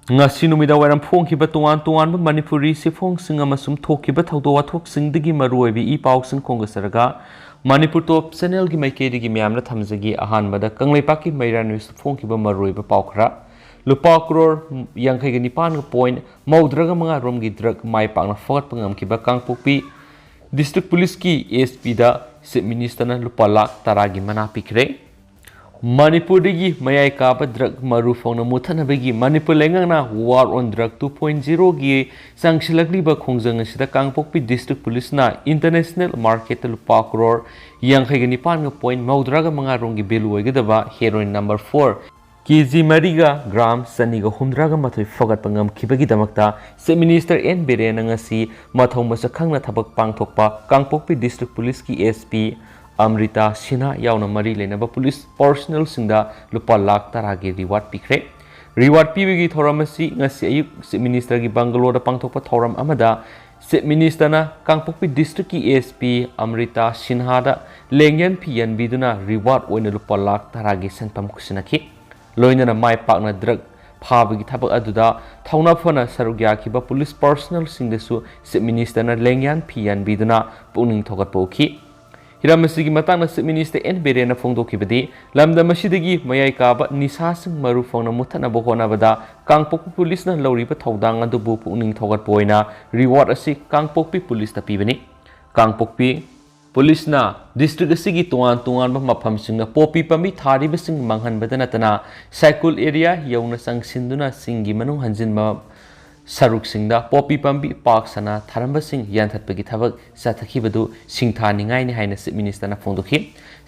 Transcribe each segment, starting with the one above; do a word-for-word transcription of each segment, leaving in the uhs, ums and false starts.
ꯉꯁꯤ ꯅꯨꯃꯤꯗꯥꯡ ꯋꯥꯏꯔꯝ ꯐꯣꯡꯈꯤꯕ ꯇꯣꯉꯥꯟ ꯇꯣꯉꯥꯟꯕ ꯃꯅꯤꯄꯨꯔꯤ ꯆꯦꯐꯣꯡꯁꯤꯡ ꯑꯃꯁꯨꯡ ꯊꯣꯛꯈꯤꯕ ꯊꯧꯗꯣꯛ ꯋꯥꯊꯣꯛꯁꯤꯡꯗꯒꯤ ꯃꯔꯨꯑꯣꯏꯕ ꯏ ꯄꯥꯎꯁꯤꯡ ꯈꯣꯝꯒꯠꯆꯔꯒ ꯃꯅꯤꯄꯨꯔ ꯇꯣꯞ ꯆꯦꯅꯦꯜꯒꯤ ꯃꯥꯏꯀꯩꯗꯒꯤ ꯃꯌꯥꯝꯗ ꯊꯝꯖꯒꯦ꯫ ꯑꯍꯥꯟꯕꯗ ꯀꯪꯂꯩꯄꯥꯛꯀꯤ ꯃꯩꯔꯥ ꯅ꯭ꯌꯨꯁꯇ ꯐꯣꯡꯈꯤꯕ ꯃꯔꯨꯑꯣꯏꯕ ꯄꯥꯎ ꯈꯔ꯫ ꯂꯨꯄꯥ ꯀ꯭ꯔꯣꯔ ꯌꯥꯡꯈꯩꯒ ꯅꯤꯄꯥꯟꯒ ꯄꯣꯏꯟ ꯃꯧꯗ꯭ꯔꯥꯒ ꯃꯉꯥ ꯔꯣꯝꯒꯤ ꯗ꯭ꯔꯒ ꯃꯥꯏ ꯄꯥꯛꯅ ꯐꯒꯠꯄ ꯉꯝꯈꯤꯕ ꯀꯥꯡꯄꯣꯛꯄꯤ ꯗꯤꯁꯇ꯭ꯔꯤꯛ ꯄꯨꯂꯤꯁꯀꯤ ꯑꯦꯁ ꯄꯤꯗ ꯆꯤꯐ ꯃꯤꯅꯤꯁꯇꯔꯅ ꯂꯨꯄꯥ ꯂꯥꯈ ꯇꯔꯥꯒꯤ ꯃꯅꯥ ꯄꯤꯈ꯭ꯔꯦ꯫ ꯃꯅꯤꯄꯨꯔꯗꯒꯤ ꯃꯌꯥꯏ ꯀꯥꯕ ꯗ꯭ꯔꯒ ꯃꯔꯨ ꯐꯪꯅ ꯃꯨꯠꯊꯠꯅꯕꯒꯤ ꯃꯅꯤꯄꯨꯔ ꯂꯩꯉꯥꯛꯅ War on Drug two point zeroꯒꯤ ꯆꯪꯁꯤꯜꯂꯛꯂꯤꯕ ꯈꯣꯡꯖꯪ ꯑꯁꯤꯗ ꯀꯥꯡꯄꯣꯛꯄꯤ ꯗꯤꯁꯇ꯭ꯔꯤꯛ ꯄꯨꯂꯤꯁꯅ ꯏꯟꯇꯔꯅꯦꯁꯅꯦꯜ ꯃꯥꯔꯀꯦꯠꯇ ꯂꯨꯄꯥ ꯀ꯭ꯔꯣꯔ ꯌꯥꯡꯈꯩꯒ ꯅꯤꯄꯥꯟꯒ ꯄꯣꯏꯟ ꯃꯧꯗ꯭ꯔꯥꯒ ꯃꯉꯥ ꯔꯣꯝꯒꯤ ꯚꯦꯂꯨ ꯑꯣꯏꯒꯗꯕ ꯍꯦꯔꯣꯏꯟ ꯅꯝꯕꯔ ꯐꯣꯔ ꯀꯦ ꯖꯤ ꯃꯔꯤꯒ ꯒ꯭ꯔꯥꯝ ꯆꯅꯤꯒ ꯍꯨꯝꯗ꯭ꯔꯥꯒ ꯃꯥꯊꯣꯏ ꯐꯒꯠꯄ ꯉꯝꯈꯤꯕꯒꯤꯗꯃꯛꯇ ꯆꯤꯐ ꯃꯤꯅꯤꯁꯇꯔ ꯑꯦꯟ ꯕꯤꯔꯦꯟꯅ ꯉꯁꯤ ꯃꯊꯧ ꯃꯁꯛ ꯈꯪꯅ ꯊꯕꯛ ꯄꯥꯡꯊꯣꯛꯄ ꯀꯥꯡꯄꯣꯛꯄꯤ ꯗꯤꯁꯇ꯭ꯔꯤꯛ ꯄꯨꯂꯤꯁꯀꯤ ꯑꯦꯁ ꯄꯤ ꯑꯃ꯭ꯔꯤꯇꯥ ꯁꯤꯟꯍꯥ ꯌꯥꯎꯅ ꯃꯔꯤ ꯂꯩꯅꯕ ꯄꯨꯂꯤꯁ ꯄꯥꯔꯁꯣꯅꯦꯜꯁꯤꯡꯗ ꯂꯨꯄꯥ ꯂꯥꯈ ꯇꯔꯥꯒꯤ ꯔꯤꯋꯥꯔꯗ ꯄꯤꯈ꯭ꯔꯦ꯫ ꯔꯤꯋꯥꯔꯗ ꯄꯤꯕꯒꯤ ꯊꯧꯔꯝ ꯑꯁꯤ ꯉꯁꯤ ꯑꯌꯨꯛ ꯆꯤꯐ ꯃꯤꯅꯤꯁꯇꯔꯒꯤ ꯕꯪꯒꯂꯣꯗ ꯄꯥꯡꯊꯣꯛꯄ ꯊꯧꯔꯝ ꯑꯃꯗ ꯆꯤꯐ ꯃꯤꯅꯤꯁꯇꯔꯅ ꯀꯥꯡꯄꯣꯛꯄꯤ ꯗꯤꯁꯇ꯭ꯔꯤꯛꯀꯤ ꯑꯦꯁ ꯄꯤ ꯑꯃ꯭ꯔꯤꯇꯥ ꯁꯤꯟꯍꯥꯗ ꯂꯦꯡꯌꯥꯟ ꯐꯤ ꯌꯥꯟꯕꯤꯗꯨꯅ ꯔꯤꯋꯥꯔꯗ ꯑꯣꯏꯅ ꯂꯨꯄꯥ ꯂꯥꯈ ꯇꯔꯥꯒꯤ ꯁꯦꯟꯐꯝ ꯈꯨꯠꯁꯤꯟꯅꯈꯤ꯫ ꯂꯣꯏꯅꯅ ꯃꯥꯏ ꯄꯥꯛꯅ ꯗ꯭ꯔꯒ ꯐꯥꯕꯒꯤ ꯊꯕꯛ ꯑꯗꯨꯗ ꯊꯧꯅꯥ ꯐꯅ ꯁꯔꯨꯛ ꯌꯥꯈꯤꯕ ꯄꯨꯂꯤꯁ ꯄꯥꯔꯁꯣꯅꯦꯜꯁꯤꯡꯗꯁꯨ ꯆꯤꯐ ꯃꯤꯅꯤꯁꯇꯔꯅ ꯂꯦꯡꯌꯥꯟ ꯐꯤ ꯌꯥꯟꯕꯤꯗꯨꯅ ꯄꯨꯛꯅꯤꯡ ꯊꯧꯒꯠꯄ ꯎꯈꯤ꯫ ꯍꯤꯔꯝ ꯑꯁꯤꯒꯤ ꯃꯇꯥꯡꯗ ꯆꯤꯐ ꯃꯤꯅꯤꯁꯇꯔ ꯑꯦꯟ ꯕꯤꯔꯦꯟꯅ ꯐꯣꯡꯗꯣꯛꯈꯤꯕꯗꯤ, ꯂꯝꯗꯝ ꯑꯁꯤꯗꯒꯤ ꯃꯌꯥꯏ ꯀꯥꯕ ꯅꯤꯁꯥꯁꯤꯡ ꯃꯔꯨ ꯐꯪꯅ ꯃꯨꯠꯊꯠꯅꯕ ꯍꯣꯠꯅꯕꯗ ꯀꯥꯡꯄꯣꯛꯄꯤ ꯄꯨꯂꯤꯁꯅ ꯂꯧꯔꯤꯕ ꯊꯧꯗꯥꯡ ꯑꯗꯨꯕꯨ ꯄꯨꯛꯅꯤꯡ ꯊꯧꯒꯠꯄ ꯑꯣꯏꯅ ꯔꯤꯋꯥꯔꯗ ꯑꯁꯤ ꯀꯥꯡꯄꯣꯛꯄꯤ ꯄꯨꯂꯤꯁꯇ ꯄꯤꯕꯅꯤ꯫ ꯀꯥꯡꯄꯣꯛꯄꯤ ꯄꯨꯂꯤꯁꯅ ꯗꯤꯁꯇ꯭ꯔꯤꯛ ꯑꯁꯤꯒꯤ ꯇꯣꯉꯥꯟ ꯇꯣꯉꯥꯟꯕ ꯃꯐꯝꯁꯤꯡꯗ ꯄꯣꯄꯤ ꯄꯥꯝꯕꯤ ꯊꯥꯔꯤꯕꯁꯤꯡ ꯃꯥꯡꯍꯟꯕꯗ ꯅꯠꯇꯅ ꯁꯥꯏꯀꯨꯜ ꯑꯦꯔꯤꯌꯥ ꯌꯧꯅ ꯆꯪꯁꯤꯟꯗꯨꯅ ꯆꯤꯡꯒꯤ ꯃꯅꯨꯡ ꯍꯟꯖꯤꯟꯕ ꯁꯔꯨꯛꯁꯤꯡꯗ ꯄꯣꯄꯤ ꯄꯥꯝꯕꯤ ꯄꯥꯛ ꯁꯟꯅ ꯊꯥꯔꯝꯕꯁꯤꯡ ꯌꯥꯟꯊꯠꯄꯒꯤ ꯊꯕꯛ ꯆꯠꯊꯈꯤꯕꯗꯨ ꯁꯤꯡꯊꯥꯅꯤꯡꯉꯥꯏꯅꯤ ꯍꯥꯏꯅ ꯆꯤꯐ ꯃꯤꯅꯤꯁꯇꯔꯅ ꯐꯣꯡꯗꯣꯛꯈꯤ꯫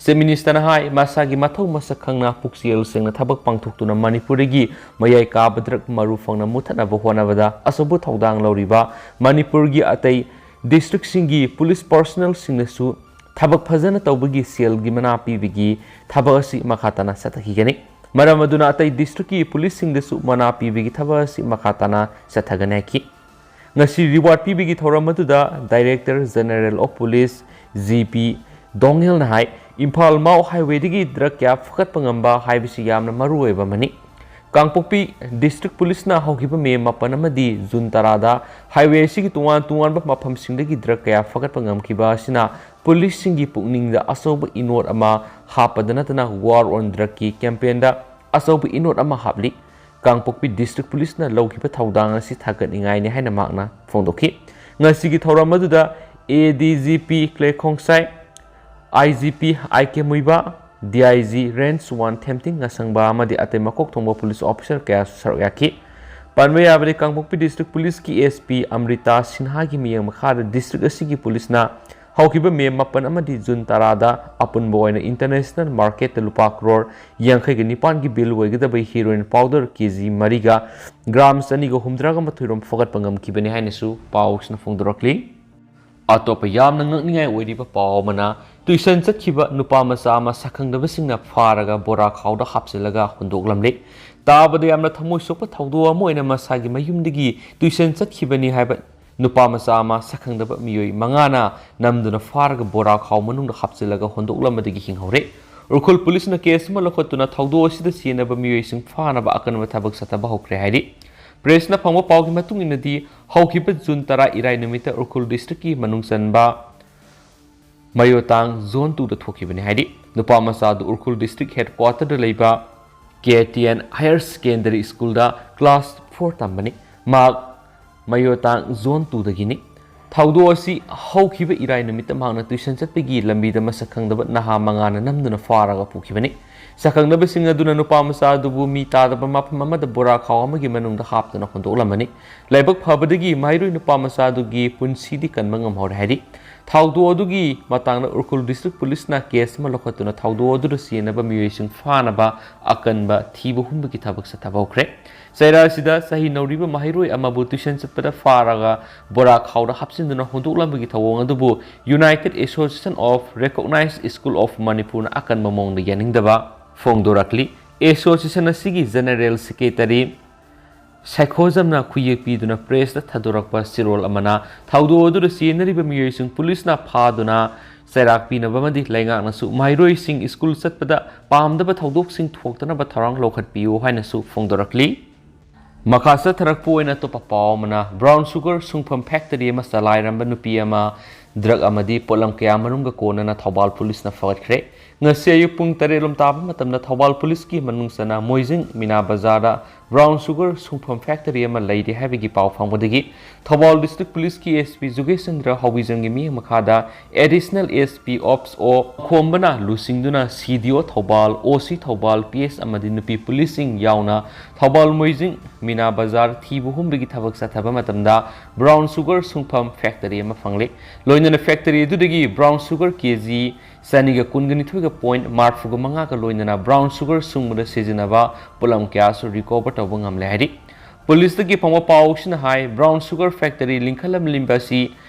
ꯆꯤꯐ ꯃꯤꯅꯤꯁꯇꯔꯅ ꯍꯥꯏ, ꯃꯁꯥꯒꯤ ꯃꯊꯧ ꯃꯁꯛ ꯈꯪꯅ ꯄꯨꯛꯆꯦꯜ ꯁꯦꯡꯅ ꯊꯕꯛ ꯄꯥꯡꯊꯣꯛꯇꯨꯅ ꯃꯅꯤꯄꯨꯔꯗꯒꯤ ꯃꯌꯥꯏ ꯀꯥꯕ ꯗ꯭ꯔꯒ ꯃꯔꯨ ꯐꯪꯅ ꯃꯨꯠꯊꯠꯅꯕ ꯍꯣꯠꯅꯕꯗ ꯑꯆꯧꯕ ꯊꯧꯗꯥꯡ ꯂꯧꯔꯤꯕ ꯃꯅꯤꯄꯨꯔꯒꯤ ꯑꯇꯩ ꯗꯤꯁꯇ꯭ꯔꯤꯛꯁꯤꯡꯒꯤ ꯄꯨꯂꯤꯁ ꯄꯥꯔꯁꯣꯅꯦꯜꯁꯤꯡꯅꯁꯨ ꯊꯕꯛ ꯐꯖꯅ ꯇꯧꯕꯒꯤ ꯁꯦꯜꯒꯤ ꯃꯅꯥ ꯄꯤꯕꯒꯤ ꯊꯕꯛ ꯑꯁꯤ ꯃꯈꯥ ꯇꯥꯅ ꯆꯠꯊꯈꯤꯒꯅꯤ꯫ ꯃꯔꯝ ꯑꯗꯨꯅ ꯑꯇꯩ ꯗꯤꯁꯇ꯭ꯔꯤꯛꯀꯤ ꯄꯨꯂꯤꯁꯁꯤꯡꯗꯁꯨ ꯃꯅꯥ ꯄꯤꯕꯒꯤ ꯊꯕꯛ ꯑꯁꯤ ꯃꯈꯥ ꯇꯥꯅ ꯆꯠꯊꯒꯅꯤ ꯍꯥꯏꯈꯤ꯫ ꯉꯁꯤ ꯔꯤꯋꯥꯔꯗ ꯄꯤꯕꯒꯤ ꯊꯧꯔꯝ ꯑꯗꯨꯗ director general of police G P ꯗꯣꯉꯦꯜꯅ ꯍꯥꯏ, ꯏꯝꯐꯥꯜ ꯃꯥꯎ ꯍꯥꯏꯋꯦꯗꯒꯤ ꯗ꯭ꯔꯒ ꯀꯌꯥ ꯐꯒꯠꯄ ꯉꯝꯕ ꯍꯥꯏꯕꯁꯤ ꯌꯥꯝꯅ ꯃꯔꯨ ꯑꯣꯏꯕ ꯑꯃꯅꯤ꯫ ꯀꯥꯡꯄꯣꯛꯄꯤ District Police ꯅ ꯍꯧꯈꯤꯕ May ꯃꯥꯄꯟ ꯑꯃꯗꯤ June ꯇꯔꯥꯗ highway ꯑꯁꯤꯒꯤ ꯇꯣꯉꯥꯟ ꯇꯣꯉꯥꯟꯕ ꯃꯐꯝꯁꯤꯡꯗꯒꯤ drug ꯀꯌꯥ ꯐꯥꯒꯠꯄ ꯉꯝꯈꯤꯕ ꯑꯁꯤꯅ police ꯁꯤꯡꯒꯤ ꯄꯨꯛꯅꯤꯡꯗ ꯑꯆꯧꯕ ꯏꯅꯣꯠ ꯑꯃ ꯍꯥꯞꯄꯗ ꯅꯠꯇꯅ War on Drug ꯀꯤ campaign ꯗ ꯑꯆꯧꯕ ꯏꯅꯣꯠ ꯑꯃ ꯍꯥꯞꯂꯤ꯫ ꯀꯥꯡꯄꯣꯛꯄꯤ District Police ꯅ ꯂꯧꯈꯤꯕ ꯊꯧꯗꯥꯡ ꯑꯁꯤ ꯊꯥꯒꯠꯅꯤꯡꯉꯥꯏꯅꯤ ꯍꯥꯏꯅ ꯃꯍꯥꯛꯅ ꯐꯣꯡꯗꯣꯛꯈꯤ꯫ ꯉꯁꯤꯒꯤ ꯊꯧꯔꯝ ꯑꯗꯨꯗ A D G P Clay Khongsai, I G P I K Muivah, D I G Range one ꯊꯦꯝꯇꯤꯡ ꯉꯁꯪꯕ ꯑꯃꯗꯤ ꯑꯇꯩ ꯃꯀꯣꯛ ꯊꯣꯡꯕ police officer ꯀꯌꯥꯁꯨ ꯁꯔꯨꯛ ꯌꯥꯈꯤ꯫ ꯄꯟꯕ ꯌꯥꯕꯗꯤ, ꯀꯥꯡꯄꯣꯛꯄꯤ District Police ꯀꯤ S P ꯑꯃ꯭ꯔꯤꯇꯥ ꯁꯤꯟꯍꯥꯒꯤ ꯃꯤꯠꯌꯦꯡ ꯃꯈꯥꯗ district ꯑꯁꯤꯒꯤ police ꯅ ꯍꯧꯈꯤꯕ May ꯃꯥꯄꯟ ꯑꯃꯗꯤ June ꯇꯔꯥꯗ ꯑꯄꯨꯟꯕ ꯑꯣꯏꯅ international market ꯇ ꯂꯨꯄꯥ ꯀ꯭ꯔꯣꯔ ꯌꯥꯡꯈꯩꯒ ꯅꯤꯄꯥꯟꯒꯤ bill ꯑꯣꯏꯒꯗꯕ heroin powder K G ꯃꯔꯤꯒ gram ꯆꯅꯤꯒ ꯍꯨꯝꯗ꯭ꯔꯥꯒ ꯃꯥꯊꯣꯏ ꯔꯣꯝ ꯐꯥꯒꯠꯄ ꯉꯝꯈꯤꯕꯅꯤ ꯍꯥꯏꯅꯁꯨ ꯄꯥꯎꯁꯤꯅ ꯐꯣꯡꯗꯣꯔꯛꯂꯤ꯫ ꯑꯇꯣꯞꯄ ꯌꯥꯝꯅ ꯉꯛꯅꯤꯡꯉꯥꯏ ꯑꯣꯏꯔꯤꯕ ꯄꯥꯎ ꯑꯃꯅ, tuition ꯆꯠꯈꯤꯕ ꯅꯨꯄꯥ ꯃꯆꯥ ꯑꯃ ꯁꯛꯈꯪꯗꯕꯁꯤꯡꯅ ꯐꯥꯔꯒ ꯕꯣꯔꯥ ꯈꯥꯎꯗ ꯍꯥꯞꯆꯤꯜꯂꯒ ꯍꯨꯟꯗꯣꯛꯂꯝꯂꯦ꯫ ꯇꯥꯕꯗ ꯌꯥꯝꯅ ꯊꯃꯣꯏ ꯁꯣꯛꯄ ꯊꯧꯗꯣꯛ ꯑꯃ ꯑꯣꯏꯅ ꯃꯁꯥꯒꯤ ꯃꯌꯨꯝꯗꯒꯤ tuition ꯆꯠꯈꯤꯕꯅꯤ ꯍꯥꯏꯕ ꯅꯨꯄꯥ ꯃꯆꯥ ꯑꯃ ꯁꯛꯈꯪꯗꯕ ꯃꯤꯑꯣꯏ ꯃꯉꯥꯅ ꯅꯝꯗꯨꯅ ꯐꯥꯔꯒ ꯕꯣꯔꯥ ꯈꯥꯎ ꯃꯅꯨꯡꯗ ꯍꯥꯞꯆꯤꯜꯂꯒ ꯍꯨꯟꯗꯣꯛꯂꯝꯕꯗꯒꯤ ꯍꯤꯡꯍꯧꯔꯦ꯫ ꯎꯈ꯭ꯔꯨꯜ police ꯅ case ꯑꯃ ꯂꯧꯈꯠꯇꯨꯅ ꯊꯧꯗꯣꯛ ꯑꯁꯤꯗ ꯆꯦꯟꯅꯕ ꯃꯤꯑꯣꯏꯁꯤꯡ ꯐꯥꯅꯕ ꯑꯀꯟꯕ ꯊꯕꯛ ꯆꯠꯊꯕ ꯍꯧꯈ꯭ꯔꯦ ꯍꯥꯏꯔꯤ꯫ Press ꯅ ꯐꯪꯕ ꯄꯥꯎꯒꯤ ꯃꯇꯨꯡ ꯏꯟꯅꯗꯤ, ꯍꯧꯈꯤꯕ June ꯇꯔꯥ ꯏꯔꯥꯏ ꯅꯨꯃꯤꯠꯇ ꯎꯈ꯭ꯔꯨꯜ district ꯀꯤ ꯃꯅꯨꯡ ꯆꯟꯕ ꯃꯌꯣꯇꯥꯡ Zone two ꯗ ꯊꯣꯛꯈꯤꯕꯅꯤ ꯍꯥꯏꯔꯤ꯫ ꯅꯨꯄꯥ ꯃꯆꯥ ꯑꯗꯨ ꯎꯈ꯭ꯔꯨꯜ district headquarter ꯗ ꯂꯩꯕ K T N Higher Secondary School ꯗ class four ꯇꯝꯕꯅꯤ꯫ ꯃꯍꯥꯛ ꯃꯌꯣꯇꯥꯡ Zone two ꯗꯒꯤꯅꯤ꯫ ꯊꯧꯗꯣꯛ ꯑꯁꯤ ꯍꯧꯈꯤꯕ ꯏꯔꯥꯏ ꯅꯨꯃꯤꯠꯇ ꯃꯍꯥꯛꯅ tuition ꯆꯠꯄꯒꯤ ꯂꯝꯕꯤꯗ ꯃꯁꯛ ꯈꯪꯗꯕ ꯅꯍꯥ ꯃꯉꯥꯅ ꯅꯝꯗꯨꯅ ꯐꯥꯔꯒ ꯄꯨꯈꯤꯕꯅꯤ꯫ ꯁꯛꯈꯪꯗꯕꯁꯤꯡ ꯑꯗꯨꯅ ꯅꯨꯄꯥ ꯃꯆꯥ ꯑꯗꯨꯕꯨ ꯃꯤ ꯇꯥꯗꯕ ꯃꯐꯝ ꯑꯃꯗ ꯕꯣꯔꯥ ꯈꯥꯎ ꯑꯃꯒꯤ ꯃꯅꯨꯡꯗ ꯍꯥꯞꯇꯨꯅ ꯍꯨꯟꯗꯣꯛꯂꯝꯕꯅꯤ꯫ ꯂꯥꯏꯕꯛ ꯐꯕꯗꯒꯤ ꯃꯍꯩꯔꯣꯏ ꯅꯨꯄꯥ ꯃꯆꯥ ꯑꯗꯨꯒꯤ ꯄꯨꯟꯁꯤꯗꯤ ꯀꯟꯕ ꯉꯝꯍꯧꯔꯦ ꯍꯥꯏꯔꯤ꯫ ꯊꯧꯗꯣꯛ ꯑꯗꯨꯒꯤ ꯃꯇꯥꯡꯗ ꯎꯈ꯭ꯔꯨꯜ district police ꯅ case ꯑꯃ ꯂꯧꯈꯠꯇꯨꯅ ꯊꯧꯗꯣꯛ ꯑꯗꯨꯗ ꯆꯦꯟꯅꯕ ꯃꯤꯑꯣꯏꯁꯤꯡ ꯐꯥꯅꯕ ꯑꯀꯟꯕ ꯊꯤꯕ ꯍꯨꯝꯕꯒꯤ ꯊꯕꯛ ꯆꯠꯊꯕ ꯍꯧꯈ꯭ꯔꯦ꯫ ꯆꯩꯔꯥ ꯑꯁꯤꯗ ꯆꯍꯤ ꯅꯧꯔꯤꯕ ꯃꯍꯩꯔꯣꯏ ꯑꯃꯕꯨ tuition ꯆꯠꯄꯗ ꯐꯥꯔꯒ ꯕꯣꯔꯥ ꯈꯥꯎꯗ ꯍꯥꯞꯆꯤꯟꯗꯨꯅ ꯍꯨꯟꯗꯣꯛꯂꯝꯕꯒꯤ ꯊꯧꯑꯣꯡ ꯑꯗꯨꯕꯨ United Association of Recognized School of Manipur ꯅ ꯑꯀꯟꯕ ꯃꯑꯣꯡꯗ ꯌꯥꯅꯤꯡꯗꯕ ꯐꯣꯡꯗꯣꯔꯛꯂꯤ꯫ Association ꯑꯁꯤꯒꯤ General Secretary ꯁꯥꯏꯈꯣꯖꯝꯅ ꯈꯨꯌꯦꯛ ꯄꯤꯗꯨꯅ press ꯇ ꯊꯥꯗꯣꯔꯛꯄ ꯆꯦꯔꯣꯜ ꯑꯃꯅ ꯊꯧꯗꯣꯛ ꯑꯗꯨꯗ ꯆꯦꯟꯅꯔꯤꯕ ꯃꯤꯑꯣꯏꯁꯤꯡ police ꯅ ꯐꯥꯗꯨꯅ ꯆꯩꯔꯥꯛ ꯄꯤꯅꯕ ꯑꯃꯗꯤ ꯂꯩꯉꯥꯛꯅꯁꯨ ꯃꯍꯩꯔꯣꯏꯁꯤꯡ ꯁ꯭ꯀꯨꯜ ꯆꯠꯄꯗ ꯄꯥꯝꯗꯕ ꯊꯧꯗꯣꯛꯁꯤꯡ ꯊꯣꯛꯇꯅꯕ ꯊꯧꯔꯥꯡ ꯂꯧꯈꯠꯄꯤꯌꯨ ꯍꯥꯏꯅꯁꯨ ꯐꯣꯡꯗꯣꯔꯛꯂꯤ꯫ ꯃꯈꯥ ꯆꯠꯊꯔꯛꯄ ꯑꯣꯏꯅ ꯑꯇꯣꯞꯄ ꯄꯥꯎ ꯑꯃꯅ, ꯕ꯭ꯔꯥꯎꯟ ꯁꯨꯒꯔ ꯁꯨꯡꯐꯝ ꯐꯦꯛꯇꯔꯤ ꯑꯃ ꯆꯂꯥꯏꯔꯝꯕ ꯅꯨꯄꯤ ꯑꯃ ꯗ꯭ꯔꯒ ꯑꯃꯗꯤ ꯄꯣꯠꯂꯝ ꯀꯌꯥ ꯃꯔꯨꯝꯒ ꯀꯣꯟꯅꯅ ꯊꯧꯕꯥꯜ ꯄꯨꯂꯤꯁꯅ ꯐꯒꯠꯈ꯭ꯔꯦ꯫ ꯉꯁꯤ ꯑꯌꯨꯛ ꯄꯨꯡ ꯇꯔꯦꯠ ꯂꯣꯝ ꯇꯥꯕ ꯃꯇꯝꯗ ꯊꯧꯕꯥꯜ ꯄꯨꯂꯤꯁꯀꯤ ꯃꯅꯨꯡ ꯆꯟꯅ ꯃꯣꯏꯖꯤꯡ ꯃꯤꯅꯥ ꯕꯖꯥꯔꯗ ꯕ꯭ꯔꯥꯎꯟ ꯁꯨꯒꯔ ꯁꯨꯡꯐꯝ ꯐꯦꯛꯇꯔꯤ ꯑꯃ ꯂꯩꯔꯤ ꯍꯥꯏꯕꯒꯤ ꯄꯥꯎ ꯐꯪꯕꯗꯒꯤ ꯊꯧꯕꯥꯜ ꯗꯤꯁꯇ꯭ꯔꯤꯛ ꯄꯨꯂꯤꯁꯀꯤ ꯑꯦꯁ ꯄꯤ ꯖꯨꯒꯦꯁ ꯆꯟꯗ꯭ꯔ ꯍꯥꯎꯕꯤꯖꯝꯒꯤ ꯃꯤꯠꯌꯦꯡ ꯃꯈꯥꯗ ꯑꯦꯗꯤꯁꯅꯦꯜ ꯑꯦꯁ ꯄꯤ ꯑꯣꯞꯁ ꯑꯣ ꯈꯣꯝꯕꯅ ꯂꯨꯆꯤꯡꯗꯨꯅ ꯁꯤ ꯗꯤ ꯑꯣ ꯊꯧꯕꯥꯜ, ꯑꯣ ꯁꯤ ꯊꯧꯕꯥꯜ, ꯄꯤ ꯑꯦꯁ ꯑꯃꯗꯤ ꯅꯨꯄꯤ ꯄꯨꯂꯤꯁꯁꯤꯡ ꯌꯥꯎꯅ ꯊꯧꯕꯥꯜ ꯃꯣꯏꯖꯤꯡ ꯃꯤꯅꯥ ꯕꯖꯥꯔ ꯊꯤꯕ ꯍꯨꯝꯕꯒꯤ ꯊꯕꯛ ꯆꯠꯊꯕ ꯃꯇꯝꯗ ꯕ꯭ꯔꯥꯎꯟ ꯁꯨꯒꯔ ꯁꯨꯡꯐꯝ ꯐꯦꯛꯇꯔꯤ ꯑꯃ ꯐꯪꯂꯦ꯫ ꯂꯣꯏꯅꯅ ꯐꯦꯛꯇꯔꯤ ꯑꯗꯨꯗꯒꯤ ꯕ꯭ꯔꯥꯎꯟ ꯁꯨꯒꯔ ꯀꯦ ꯖꯤ ꯆꯅꯤꯒ ꯀꯨꯟꯒ ꯅꯤꯊꯣꯏꯒ ꯄꯣꯏꯟ ꯃꯔꯤꯐꯨꯒ ꯃꯉꯥꯒ ꯂꯣꯏꯅꯅ ꯕ꯭ꯔꯥꯎꯟ ꯁꯨꯒꯔ ꯁꯨꯡꯕꯗ ꯁꯤꯖꯤꯟꯅꯕ ꯄꯣꯠꯂꯝ ꯀꯌꯥꯁꯨ ꯔꯤꯀꯣꯚꯔ ꯇꯧꯕ ꯉꯝꯂꯦ ꯍꯥꯏꯔꯤ꯫ ꯄꯨꯂꯤꯁꯇꯒꯤ ꯐꯪꯕ ꯄꯥꯎꯁꯤꯅ ꯍꯥꯏ, ꯕ꯭ꯔꯥꯎꯟ ꯁꯨꯒꯔ ꯐꯦꯛꯇꯔꯤ ꯂꯤꯡꯈꯠꯂꯝꯂꯤꯕ ꯑꯁꯤ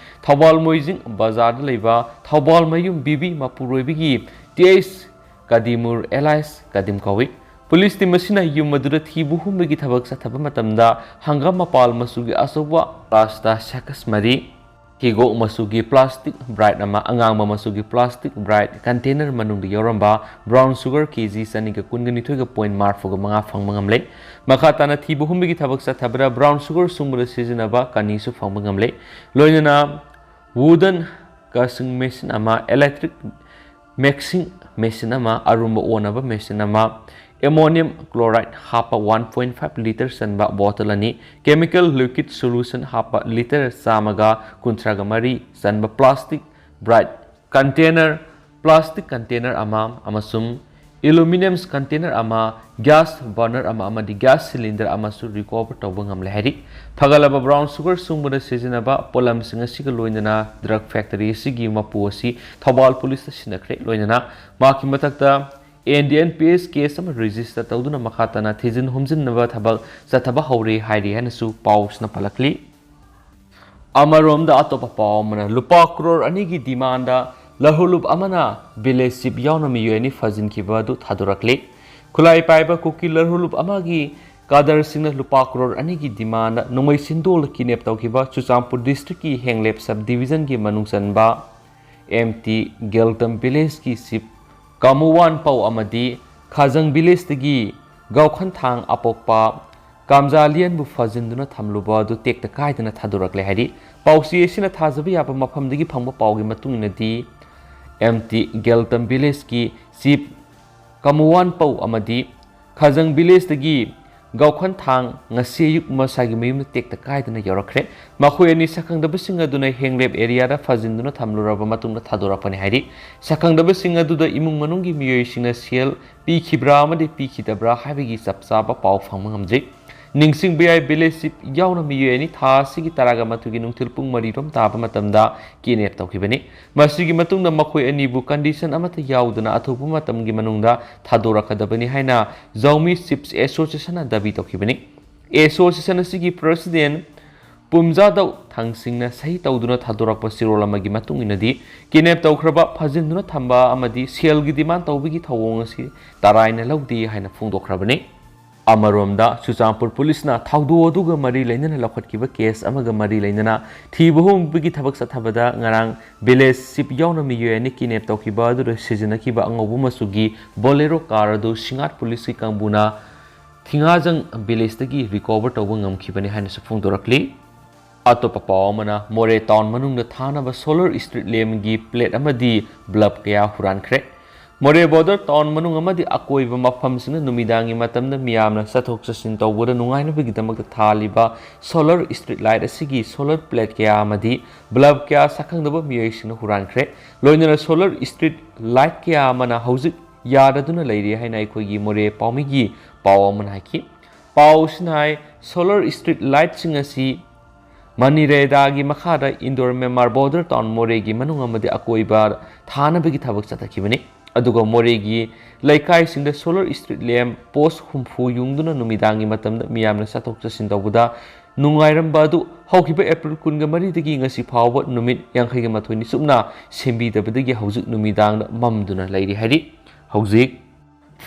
ꯊꯧꯕꯥꯜ ꯃꯣꯏꯖꯤꯡ ꯕꯖꯥꯔꯗ ꯂꯩꯕ ꯊꯧꯕꯥꯜ ꯃꯌꯨꯝ ꯕꯤꯕꯤ ꯃꯄꯨꯔꯣꯏꯕꯒꯤ ꯇꯤ ꯑꯩꯆ ꯀꯗꯤꯃꯨꯔ ꯑꯦꯂꯥꯏꯁ ꯀꯗꯤꯝ ꯀꯧꯏ꯫ ꯄꯨꯂꯤꯁ ꯇꯤꯝ ꯑꯁꯤꯅ ꯌꯨꯝ ꯑꯗꯨꯗ ꯊꯤꯕ ꯍꯨꯝꯕꯒꯤ ꯊꯕꯛ ꯆꯠꯊꯕ ꯃꯇꯝꯗ ꯍꯪꯒꯥꯝ ꯃꯄꯥꯜ ꯃꯆꯨꯒꯤ ꯑꯆꯧꯕ ꯄ꯭ꯂꯥꯁꯇ ꯁꯦꯀꯁ ꯃꯔꯤ, ꯍꯤꯒꯣꯛ ꯃꯆꯨꯒꯤ ꯄ꯭ꯂꯥꯁꯇꯤꯛ ꯕ꯭ꯔꯥꯏꯠ ꯑꯃ, ꯑꯉꯥꯡꯕ ꯃꯆꯨꯒꯤ ꯄ꯭ꯂꯥꯁꯇꯤꯛ ꯕ꯭ꯔꯥꯏꯠ ꯀꯟꯇꯦꯅꯔ ꯃꯅꯨꯡꯗ ꯌꯥꯎꯔꯝꯕ ꯕ꯭ꯔꯥꯎꯟ ꯁꯨꯒꯔ ꯀꯦ ꯖꯤ ꯆꯅꯤꯒ ꯀꯨꯟꯒ ꯅꯤꯊꯣꯏꯒ ꯄꯣꯏꯟ ꯃꯔꯤꯐꯨꯒ ꯃꯉꯥ ꯐꯪꯕ ꯉꯝꯂꯦ꯫ ꯃꯈꯥ ꯇꯥꯅ ꯊꯤꯕ ꯍꯨꯝꯕꯒꯤ ꯊꯕꯛ ꯆꯠꯊꯕꯗ ꯕ꯭ꯔꯥꯎꯟ ꯁꯨꯒꯔ ꯁꯨꯡꯕꯗ ꯁꯤꯖꯤꯟꯅꯕ ꯀꯅꯤꯁꯨ ꯐꯪꯕ ꯉꯝꯂꯦ꯫ ꯂꯣꯏꯅꯅ ꯋꯨꯗꯟ ꯀ꯭ꯔꯁꯤꯡ ꯃꯦꯁꯤꯟ ꯑꯃ, ꯏꯂꯦꯛꯇ꯭ꯔꯤꯛ ꯃꯤꯛꯁꯤꯡ ꯃꯦꯁꯤꯟ ꯑꯃ, ꯑꯔꯨꯝꯕ ꯑꯣꯟꯅꯕ ꯃꯦꯁꯤꯟ ꯑꯃ, ꯑꯦꯃꯣꯅꯤꯌꯝ ꯀ꯭ꯂꯣꯔꯥꯏꯗ ꯍꯥꯞꯄ ꯋꯥꯟ ꯄꯣꯏꯟ ꯐꯥꯏꯚ ꯂꯤꯇꯔ ꯆꯟꯕ ꯕꯣꯇꯜ ꯑꯅꯤ, ꯀꯦꯃꯤꯀꯦꯜ ꯂꯤꯀ꯭ꯋꯤꯗ ꯁꯣꯂꯨꯁꯟ ꯍꯥꯞꯄ ꯂꯤꯇꯔ ꯆꯥꯝꯃꯒ ꯀꯨꯟꯊ꯭ꯔꯥꯒ ꯃꯔꯤ ꯆꯟꯕ plastic bright container, plastic container ꯑꯃ ꯑꯃꯁꯨꯡ ꯑꯦꯂꯨꯃꯤꯅꯤꯌꯝ ꯀꯟꯇꯦꯅꯔ ꯑꯃ, ꯒ꯭ꯌꯥꯁ ꯕꯔꯅꯔ ꯑꯃ ꯑꯃꯗꯤ ꯒ꯭ꯌꯥꯁ ꯁꯤꯂꯤꯟꯗꯔ ꯑꯃꯁꯨ ꯔꯤꯀꯣꯚꯔ ꯇꯧꯕ ꯉꯝꯂꯦ ꯍꯥꯏꯔꯤ꯫ ꯐꯒꯠꯂꯕ ꯕ꯭ꯔꯥꯎꯟ ꯁꯨꯒꯔ ꯁꯨꯡꯕꯗ ꯁꯤꯖꯤꯟꯅꯕ ꯄꯣꯠꯂꯝꯁꯤꯡ ꯑꯁꯤꯒ ꯂꯣꯏꯅꯅ ꯗ꯭ꯔꯒ ꯐꯦꯛꯇꯔꯤ ꯑꯁꯤꯒꯤ ꯃꯄꯨ ꯑꯁꯤ ꯊꯧꯕꯥꯜ ꯄꯨꯂꯤꯁꯇ ꯁꯤꯟꯅꯈ꯭ꯔꯦ꯫ ꯂꯣꯏꯅꯅ ꯃꯍꯥꯛꯀꯤ ꯃꯊꯛꯇ N D N P S case ꯑꯃ ꯔꯦꯖꯤꯁꯇꯔ ꯇꯧꯗꯨꯅ ꯃꯈꯥ ꯇꯥꯅ ꯊꯤꯖꯤꯟ ꯍꯨꯝꯖꯤꯟꯅꯕ ꯊꯕꯛ ꯆꯠꯊꯕ ꯍꯧꯔꯦ ꯍꯥꯏꯔꯤ ꯍꯥꯏꯅꯁꯨ ꯄꯥꯎꯁꯤꯅ ꯄꯜꯂꯛꯂꯤ꯫ ꯑꯃꯔꯣꯝꯗ ꯑꯇꯣꯞꯄ ꯄꯥꯎ ꯑꯃꯅ, ꯂꯨꯄꯥ ꯀ꯭ꯔꯣꯔ ꯑꯅꯤꯒꯤ ꯗꯤꯃꯥꯟꯗ ꯂꯧꯍꯨꯂꯨꯞ ꯑꯃꯅ ꯚꯤꯂꯦꯖ ꯆꯤꯞ ꯌꯥꯎꯅ ꯃꯤꯑꯣꯏ ꯑꯅꯤ ꯐꯥꯖꯤꯟꯈꯤꯕ ꯑꯗꯨ ꯊꯥꯗꯣꯔꯛꯂꯤ꯫ ꯈꯨꯠꯂꯥꯏ ꯄꯥꯏꯕ ꯀꯨꯀꯤ ꯂꯧꯍꯨꯂꯨꯞ ꯑꯃꯒꯤ ꯀꯥꯗꯔꯁꯤꯡꯅ ꯂꯨꯄꯥ ꯀ꯭ꯔꯣꯔ ꯑꯅꯤꯒꯤ ꯗꯤꯃꯥꯟꯗ ꯅꯣꯡꯃꯩ ꯁꯤꯟꯗꯣꯜꯗ ꯀꯤꯗꯅꯦꯞ ꯇꯧꯈꯤꯕ ꯆꯨꯔꯆꯥꯟꯄꯨꯔ ꯗꯤꯁꯇ꯭ꯔꯤꯛꯀꯤ ꯍꯦꯡꯂꯦꯞ ꯁꯕ ꯗꯤꯕꯤꯖꯟꯒꯤ ꯃꯅꯨꯡ ꯆꯟꯕ ꯑꯦꯝ ꯇꯤ ꯒꯦꯜꯇꯝ ꯚꯤꯂꯦꯖꯀꯤ ꯆꯤꯐ ꯀꯃꯨꯋꯥꯟ ꯄꯧ ꯑꯃꯗꯤ ꯈꯥꯖꯪ ꯚꯤꯂꯦꯖꯇꯒꯤ ꯒꯧꯈꯟꯊꯥꯡ ꯑꯄꯣꯛꯄ ꯀꯥꯝꯖꯥꯂꯤꯌꯟꯕꯨ ꯐꯥꯖꯤꯟꯗꯨꯅ ꯊꯝꯂꯨꯕ ꯑꯗꯨ ꯇꯦꯛꯇ ꯀꯥꯏꯗꯅ ꯊꯥꯗꯣꯔꯛꯂꯦ ꯍꯥꯏꯔꯤ꯫ ꯄꯥꯎꯆꯦ ꯑꯁꯤꯅ ꯊꯥꯖꯕ ꯌꯥꯕ ꯃꯐꯝꯗꯒꯤ ꯐꯪꯕ ꯄꯥꯎꯒꯤ ꯃꯇꯨꯡ ꯏꯟꯅꯗꯤ, ꯑꯦꯝ ꯇꯤ ꯒꯦꯜꯇꯝ ꯚꯤꯂꯦꯖꯀꯤ ꯆꯤꯐ ꯀꯃꯨꯋꯥꯟ ꯄꯧ ꯑꯃꯗꯤ ꯈꯥꯖꯪ ꯚꯤꯂꯦꯖꯇꯒꯤ ꯒꯧꯈꯟꯊꯥꯡ ꯉꯁꯤ ꯑꯌꯨꯛ ꯃꯁꯥꯒꯤ ꯃꯌꯨꯝꯗ ꯇꯦꯛꯇ ꯀꯥꯏꯗꯅ ꯌꯧꯔꯛꯈ꯭ꯔꯦ꯫ ꯃꯈꯣꯏ ꯑꯅꯤ ꯁꯛꯈꯪꯗꯕꯁꯤꯡ ꯑꯗꯨꯅ ꯍꯦꯡꯂꯦꯞ ꯑꯦꯔꯤꯌꯥꯗ ꯐꯥꯖꯤꯟꯗꯨꯅ ꯊꯝꯂꯨꯔꯕ ꯃꯇꯨꯡꯗ ꯊꯥꯗꯣꯔꯛꯄꯅꯤ ꯍꯥꯏꯔꯤ꯫ ꯁꯛꯈꯪꯗꯕꯁꯤꯡ ꯑꯗꯨꯗ ꯏꯃꯨꯡ ꯃꯅꯨꯡꯒꯤ ꯃꯤꯑꯣꯏꯁꯤꯡꯅ ꯁꯦꯜ ꯄꯤꯈꯤꯕ꯭ꯔꯥ ꯑꯃꯗꯤ ꯄꯤꯈꯤꯗꯕ꯭ꯔꯥ ꯍꯥꯏꯕꯒꯤ ꯆꯞ ꯆꯥꯕ ꯄꯥꯎ ꯐꯪꯕ ꯉꯝꯗ꯭ꯔꯤ꯫ ꯅꯤꯡꯁꯤꯡꯕ ꯌꯥꯏ, ꯚꯤꯂꯦꯖ ꯆꯤꯐ ꯌꯥꯎꯅ ꯃꯤꯑꯣꯏ ꯑꯅꯤ ꯊꯥ ꯑꯁꯤꯒꯤ ꯇꯔꯥꯒ ꯃꯥꯊꯣꯏꯒꯤ ꯅꯨꯡꯊꯤꯜ ꯄꯨꯡ ꯃꯔꯤ ꯔꯣꯝ ꯇꯥꯕ ꯃꯇꯝꯗ ꯀꯤꯗꯅꯦꯞ ꯇꯧꯈꯤꯕꯅꯤ꯫ ꯃꯁꯤꯒꯤ ꯃꯇꯨꯡꯗ ꯃꯈꯣꯏ ꯑꯅꯤꯕꯨ ꯀꯟꯗꯤꯁꯟ ꯑꯃꯠꯇ ꯌꯥꯎꯗꯅ ꯑꯊꯨꯕ ꯃꯇꯝꯒꯤ ꯃꯅꯨꯡꯗ ꯊꯥꯗꯣꯔꯛꯀꯗꯕꯅꯤ ꯍꯥꯏꯅ ꯖꯧꯃꯤ ꯆꯤꯐꯁ ꯑꯦꯁꯣꯁꯤꯌꯦꯁꯟꯅ ꯗꯥꯕꯤ ꯇꯧꯈꯤꯕꯅꯤ꯫ ꯑꯦꯁꯣꯁꯤꯌꯦꯁꯟ ꯑꯁꯤꯒꯤ ꯄ꯭ꯔꯁꯤꯗꯦꯟ ꯄꯨꯝꯖꯥꯗꯧ ꯊꯥꯡꯁꯤꯡꯅ ꯁꯍꯤ ꯇꯧꯗꯨꯅ ꯊꯥꯗꯣꯔꯛꯄ ꯆꯦꯔꯣꯜ ꯑꯃꯒꯤ ꯃꯇꯨꯡ ꯏꯟꯅꯗꯤ, ꯀꯤꯗꯅꯦꯞ ꯇꯧꯈ꯭ꯔꯕ, ꯐꯥꯖꯤꯟꯗꯨꯅ ꯊꯝꯕ ꯑꯃꯗꯤ ꯁꯦꯜꯒꯤ ꯗꯤꯃꯥꯟ ꯇꯧꯕꯒꯤ ꯊꯧꯑꯣꯡ ꯑꯁꯤ ꯇꯔꯥꯏꯅ ꯂꯧꯗꯦ ꯍꯥꯏꯅ ꯐꯣꯡꯗꯣꯛꯈ꯭ꯔꯕꯅꯤ꯫ ꯑꯃꯔꯣꯝꯗ, ꯆꯨꯔꯆꯥꯟꯄꯨꯔ ꯄꯨꯂꯤꯁꯅ ꯊꯧꯗꯣꯛ ꯑꯗꯨꯒ ꯃꯔꯤ ꯂꯩꯅꯅ ꯂꯧꯈꯠꯈꯤꯕ ꯀꯦꯁ ꯑꯃꯒ ꯃꯔꯤ ꯂꯩꯅꯅ ꯊꯤꯕ ꯍꯨꯝꯕꯒꯤ ꯊꯕꯛ ꯆꯠꯊꯕꯗ ꯉꯔꯥꯡ ꯚꯤꯂꯦꯖ ꯆꯤꯐ ꯌꯥꯎꯅ ꯃꯤꯑꯣꯏ ꯑꯅꯤ ꯀꯤꯗꯅꯦꯞ ꯇꯧꯈꯤꯕ ꯑꯗꯨꯗ ꯁꯤꯖꯤꯟꯅꯈꯤꯕ ꯑꯉꯧꯕ ꯃꯆꯨꯒꯤ ꯕꯣꯂꯦꯔꯣ ꯀꯥꯔ ꯑꯗꯨ ꯁꯤꯡꯉꯥꯠ ꯄꯨꯂꯤꯁꯀꯤ ꯀꯥꯡꯕꯨꯅ ꯊꯤꯉꯥꯖꯪ ꯚꯤꯂꯦꯖꯇꯒꯤ ꯔꯤꯀꯣꯚꯔ ꯇꯧꯕ ꯉꯝꯈꯤꯕꯅꯤ ꯍꯥꯏꯅꯁꯨ ꯐꯣꯡꯗꯣꯔꯛꯂꯤ꯫ ꯑꯇꯣꯞꯄ ꯄꯥꯎ ꯑꯃꯅ, ꯃꯣꯔꯦ ꯇꯥꯎꯟ ꯃꯅꯨꯡꯗ ꯊꯥꯅꯕ ꯁꯣꯂꯔ ꯁ꯭ꯇ꯭ꯔꯤꯠ ꯂꯦꯝꯒꯤ ꯄ꯭ꯂꯦꯠ ꯑꯃꯗꯤ ꯕ꯭ꯂꯕ ꯀꯌꯥ ꯍꯨꯔꯥꯟꯈ꯭ꯔꯦ꯫ ꯃꯣꯔꯦ ꯕꯣꯔꯗꯔ ꯇꯥꯎꯟ ꯃꯅꯨꯡ ꯑꯃꯗꯤ ꯑꯀꯣꯏꯕ ꯃꯐꯝꯁꯤꯡꯗ ꯅꯨꯃꯤꯗꯥꯡꯒꯤ ꯃꯇꯝꯗ ꯃꯤꯌꯥꯝꯅ ꯆꯠꯊꯣꯛ ꯆꯠꯁꯤꯟ ꯇꯧꯕꯗ ꯅꯨꯡꯉꯥꯏꯅꯕꯒꯤꯗꯃꯛꯇ ꯊꯥꯜꯂꯤꯕ ꯁꯣꯂꯔ ꯁ꯭ꯇ꯭ꯔꯤꯠ ꯂꯥꯏꯠ ꯑꯁꯤꯒꯤ ꯁꯣꯂꯔ ꯄ꯭ꯂꯦꯠ ꯀꯌꯥ ꯑꯃꯗꯤ ꯕ꯭ꯂꯕ ꯀꯌꯥ ꯁꯛꯈꯪꯗꯕ ꯃꯤꯑꯣꯏꯁꯤꯡꯅ ꯍꯨꯔꯥꯟꯈ꯭ꯔꯦ꯫ ꯂꯣꯏꯅꯅ ꯁꯣꯂꯔ ꯁ꯭ꯇ꯭ꯔꯤꯠ ꯂꯥꯏꯠ ꯀꯌꯥ ꯑꯃꯅ ꯍꯧꯖꯤꯛ ꯌꯥꯗꯗꯨꯅ ꯂꯩꯔꯤ ꯍꯥꯏꯅ ꯑꯩꯈꯣꯏꯒꯤ ꯃꯣꯔꯦ ꯄꯥꯎꯃꯤꯒꯤ ꯄꯥꯎ ꯑꯃꯅ ꯍꯥꯏꯈꯤ꯫ ꯄꯥꯎꯁꯤꯅ ꯍꯥꯏ, ꯁꯣꯂꯔ ꯁ꯭ꯇ꯭ꯔꯤꯠ ꯂꯥꯏꯠꯁꯤꯡ ꯑꯁꯤ ꯃꯅꯤꯔꯦꯗꯥꯒꯤ ꯃꯈꯥꯗ ꯏꯟꯗꯣꯔ ꯃꯦꯃꯥꯔ ꯕꯣꯔꯗꯔ ꯇꯥꯎꯟ ꯃꯣꯔꯦꯒꯤ ꯃꯅꯨꯡ ꯑꯃꯗꯤ ꯑꯀꯣꯏꯕ ꯊꯥꯅꯕꯒꯤ ꯊꯕꯛ ꯆꯠꯊꯈꯤꯕꯅꯤ꯫ ꯑꯗꯨꯒ ꯃꯣꯔꯦꯒꯤ ꯂꯩꯀꯥꯏꯁꯤꯡꯗ ꯁꯣꯂꯔ ꯁ꯭ꯇ꯭ꯔꯤꯠ ꯂꯦꯝ ꯄꯣꯁ ꯍꯨꯝꯐꯨ ꯌꯨꯡꯗꯨꯅ ꯅꯨꯃꯤꯗꯥꯡꯒꯤ ꯃꯇꯝꯗ ꯃꯤꯌꯥꯝꯅ ꯆꯠꯊꯣꯛ ꯆꯠꯁꯤꯟ ꯇꯧꯕꯗ ꯅꯨꯡꯉꯥꯏꯔꯝꯕ ꯑꯗꯨ ꯍꯧꯈꯤꯕ ꯑꯦꯄ꯭ꯔꯤꯜ ꯀꯨꯟꯒ ꯃꯔꯤꯗꯒꯤ ꯉꯁꯤ ꯐꯥꯎꯕ ꯅꯨꯃꯤꯠ ꯌꯥꯡꯈꯩꯒ ꯃꯥꯊꯣꯏꯅꯤ ꯆꯨꯞꯅ ꯁꯦꯝꯕꯤꯗꯕꯗꯒꯤ ꯍꯧꯖꯤꯛ ꯅꯨꯃꯤꯗꯥꯡꯗ ꯃꯝꯗꯨꯅ ꯂꯩꯔꯤ ꯍꯥꯏꯔꯤ꯫ ꯍꯧꯖꯤꯛ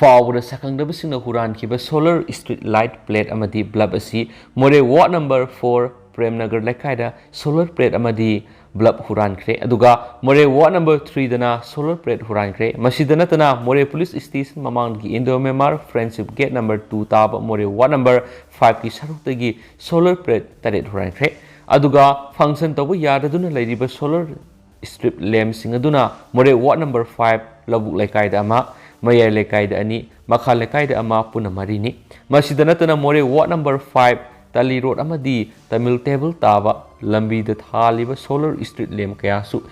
ꯐꯥꯎꯕꯗ ꯁꯛꯈꯪꯗꯕꯁꯤꯡꯅ ꯍꯨꯔꯥꯟꯈꯤꯕ ꯁꯣꯂꯔ ꯁ꯭ꯇ꯭ꯔꯤꯠ ꯂꯥꯏꯠ ꯄ꯭ꯂꯦꯠ ꯑꯃꯗꯤ ꯕ꯭ꯂꯕ ꯑꯁꯤ Moreh ward number four Premnagar ꯂꯩꯀꯥꯏꯗ ꯁꯣꯂꯔ ꯄ꯭ꯂꯦꯠ ꯑꯃꯗꯤ ꯕꯜꯕ ꯍꯨꯔꯥꯟꯈ꯭ꯔꯦ꯫ ꯑꯗꯨꯒ ꯃꯣꯔꯦ ꯋꯥꯔꯗ ꯅꯝꯕꯔ ꯊ꯭ꯔꯤꯗꯅ ꯁꯣꯂꯔ ꯄ꯭ꯂꯦꯠ ꯍꯨꯔꯥꯟꯈ꯭ꯔꯦ꯫ ꯃꯁꯤꯗ ꯅꯠꯇꯅ ꯃꯣꯔꯦ ꯄꯨꯂꯤꯁ ꯁ꯭ꯇꯦꯁꯟ ꯃꯃꯥꯡꯗꯒꯤ Indo Myanmar friendship gate number two ꯇꯥꯕ ꯃꯣꯔꯦ ꯋꯥꯔꯗ ꯅꯝꯕꯔ ꯐꯥꯏꯚꯀꯤ ꯁꯔꯨꯛꯇꯒꯤ ꯁꯣꯂꯔ ꯄ꯭ꯂꯦꯠ ꯇꯔꯦꯠ ꯍꯨꯔꯥꯟꯈ꯭ꯔꯦ꯫ ꯑꯗꯨꯒ ꯐꯪꯁꯟ ꯇꯧꯕ ꯌꯥꯗꯗꯨꯅ ꯂꯩꯔꯤꯕ ꯁꯣꯂꯔ ꯁ꯭ꯇ꯭ꯔꯤꯞ ꯂꯦꯝꯞꯁꯤꯡ ꯑꯗꯨꯅ ꯃꯣꯔꯦ ꯋꯥꯔꯗ ꯅꯝꯕꯔ ꯐꯥꯏꯚ ꯂꯧꯕꯨꯛ ꯂꯩꯀꯥꯏꯗ ꯑꯃ, ꯃꯌꯥꯏ ꯂꯩꯀꯥꯏꯗ ꯑꯅꯤ, ꯃꯈꯥ ꯂꯩꯀꯥꯏꯗ ꯑꯃ, ꯄꯨꯟꯅ ꯃꯔꯤꯅꯤ꯫ ꯃꯁꯤꯗ ꯅꯠꯇꯅ ꯃꯣꯔꯦ ꯋꯥꯔꯗ ꯅꯝꯕꯔ ꯐꯥꯏꯚ ꯇꯥꯂꯤ ꯔꯣꯗ ꯑꯃꯗꯤ ꯇꯥꯃꯤꯜ ꯇꯦꯕꯜ ꯇꯥꯕ ꯂꯝꯕꯤꯗ ꯊꯥꯜꯂꯤꯕ ꯁꯣꯂꯔ ꯁ꯭ꯇ꯭ꯔꯤꯠ ꯂꯦꯝꯞ ꯀꯌꯥꯁꯨ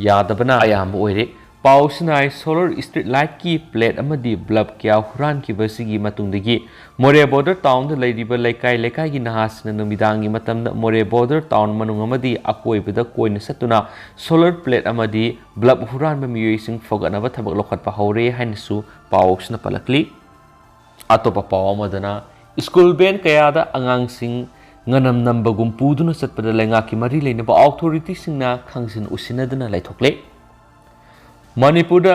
ꯌꯥꯗꯕꯅ ꯑꯌꯥꯝꯕ ꯑꯣꯏꯔꯦ꯫ ꯄꯥꯎꯁꯤꯅ ꯍꯥꯏ, ꯁꯣꯂꯔ ꯁ꯭ꯇ꯭ꯔꯤꯠ ꯂꯥꯏꯠꯀꯤ ꯄ꯭ꯂꯦꯠ ꯑꯃꯗꯤ ꯕꯜꯕ ꯀꯌꯥ ꯍꯨꯔꯥꯟꯈꯤꯕꯁꯤꯒꯤ ꯃꯇꯨꯡꯗꯒꯤ ꯃꯣꯔꯦ ꯕꯣꯔꯗꯔ ꯇꯥꯎꯟꯗ ꯂꯩꯔꯤꯕ ꯂꯩꯀꯥꯏ ꯂꯩꯀꯥꯏꯒꯤ ꯅꯍꯥꯁꯤꯡꯅ ꯅꯨꯃꯤꯗꯥꯡꯒꯤ ꯃꯇꯝꯗ ꯃꯣꯔꯦ ꯕꯣꯔꯗꯔ ꯇꯥꯎꯟ ꯃꯅꯨꯡ ꯑꯃꯗꯤ ꯑꯀꯣꯏꯕꯗ ꯀꯣꯏꯅ ꯆꯠꯇꯨꯅ ꯁꯣꯂꯔ ꯄ꯭ꯂꯦꯠ ꯑꯃꯗꯤ ꯕꯜꯕ ꯍꯨꯔꯥꯟꯕ ꯃꯤꯑꯣꯏꯁꯤꯡ ꯐꯒꯠꯅꯕ ꯊꯕꯛ ꯂꯧꯈꯠꯄ ꯍꯧꯔꯦ ꯍꯥꯏꯅꯁꯨ ꯄꯥꯎꯁꯤꯅ ꯄꯜꯂꯛꯂꯤ꯫ ꯑꯇꯣꯞꯄ ꯄꯥꯎ ꯑꯃꯗꯅ, ꯁ꯭ꯀꯨꯜ ꯚꯦꯟ ꯀꯌꯥꯗ ꯑꯉꯥꯡꯁꯤꯡ ꯉꯅꯝ ꯅꯝꯕꯒꯨꯝ ꯄꯨꯗꯨꯅ ꯆꯠꯄꯗ ꯂꯩꯉꯥꯛꯀꯤ ꯃꯔꯤ ꯂꯩꯅꯕ ꯑꯣꯊꯣꯔꯤꯇꯤꯁꯤꯡꯅ ꯈꯪꯖꯤꯟ ꯎꯁꯤꯟꯅꯗꯨꯅ ꯂꯩꯊꯣꯛꯂꯦ꯫ ꯃꯅꯤꯄꯨꯔꯗ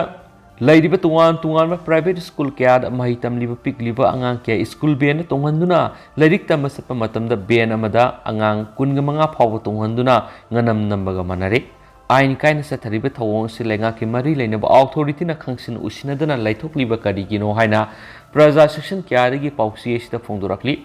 ꯂꯩꯔꯤꯕ ꯇꯣꯉꯥꯟ ꯇꯣꯉꯥꯟꯕ ꯄ꯭ꯔꯥꯏꯚꯦꯠ ꯁ꯭ꯀꯨꯜ ꯀꯌꯥꯗ ꯃꯍꯩ ꯇꯝꯂꯤꯕ ꯄꯤꯛꯂꯤꯕ ꯑꯉꯥꯡ ꯀꯌꯥ ꯁ꯭ꯀꯨꯜ ꯚꯦꯟꯗ ꯇꯣꯡꯍꯟꯗꯨꯅ ꯂꯥꯏꯔꯤꯛ ꯇꯝꯕ ꯆꯠꯄ ꯃꯇꯝꯗ ꯚꯦꯟ ꯑꯃꯗ ꯑꯉꯥꯡ ꯀꯨꯟꯒ ꯃꯉꯥ ꯐꯥꯎꯕ ꯇꯣꯡꯍꯟꯗꯨꯅ ꯉꯅꯝ ꯅꯝꯕꯒ ꯃꯥꯟꯅꯔꯦ꯫ ꯑꯥꯏꯟ ꯀꯥꯏꯅ ꯆꯠꯊꯔꯤꯕ ꯊꯧꯑꯣꯡ ꯑꯁꯤ ꯂꯩꯉꯥꯛꯀꯤ ꯃꯔꯤ ꯂꯩꯅꯕ ꯑꯣꯊꯣꯔꯤꯇꯤꯅ ꯈꯪꯁꯤꯟ ꯎꯁꯤꯟꯅꯗꯅ ꯂꯩꯊꯣꯛꯂꯤꯕ ꯀꯔꯤꯒꯤꯅꯣ ꯍꯥꯏꯅ ꯄ꯭ꯔꯖꯥ ꯁꯦꯛꯁꯟ ꯀꯌꯥꯗꯒꯤ ꯄꯥꯎꯆꯦ ꯑꯁꯤꯗ ꯐꯣꯡꯗꯣꯔꯛꯂꯤ꯫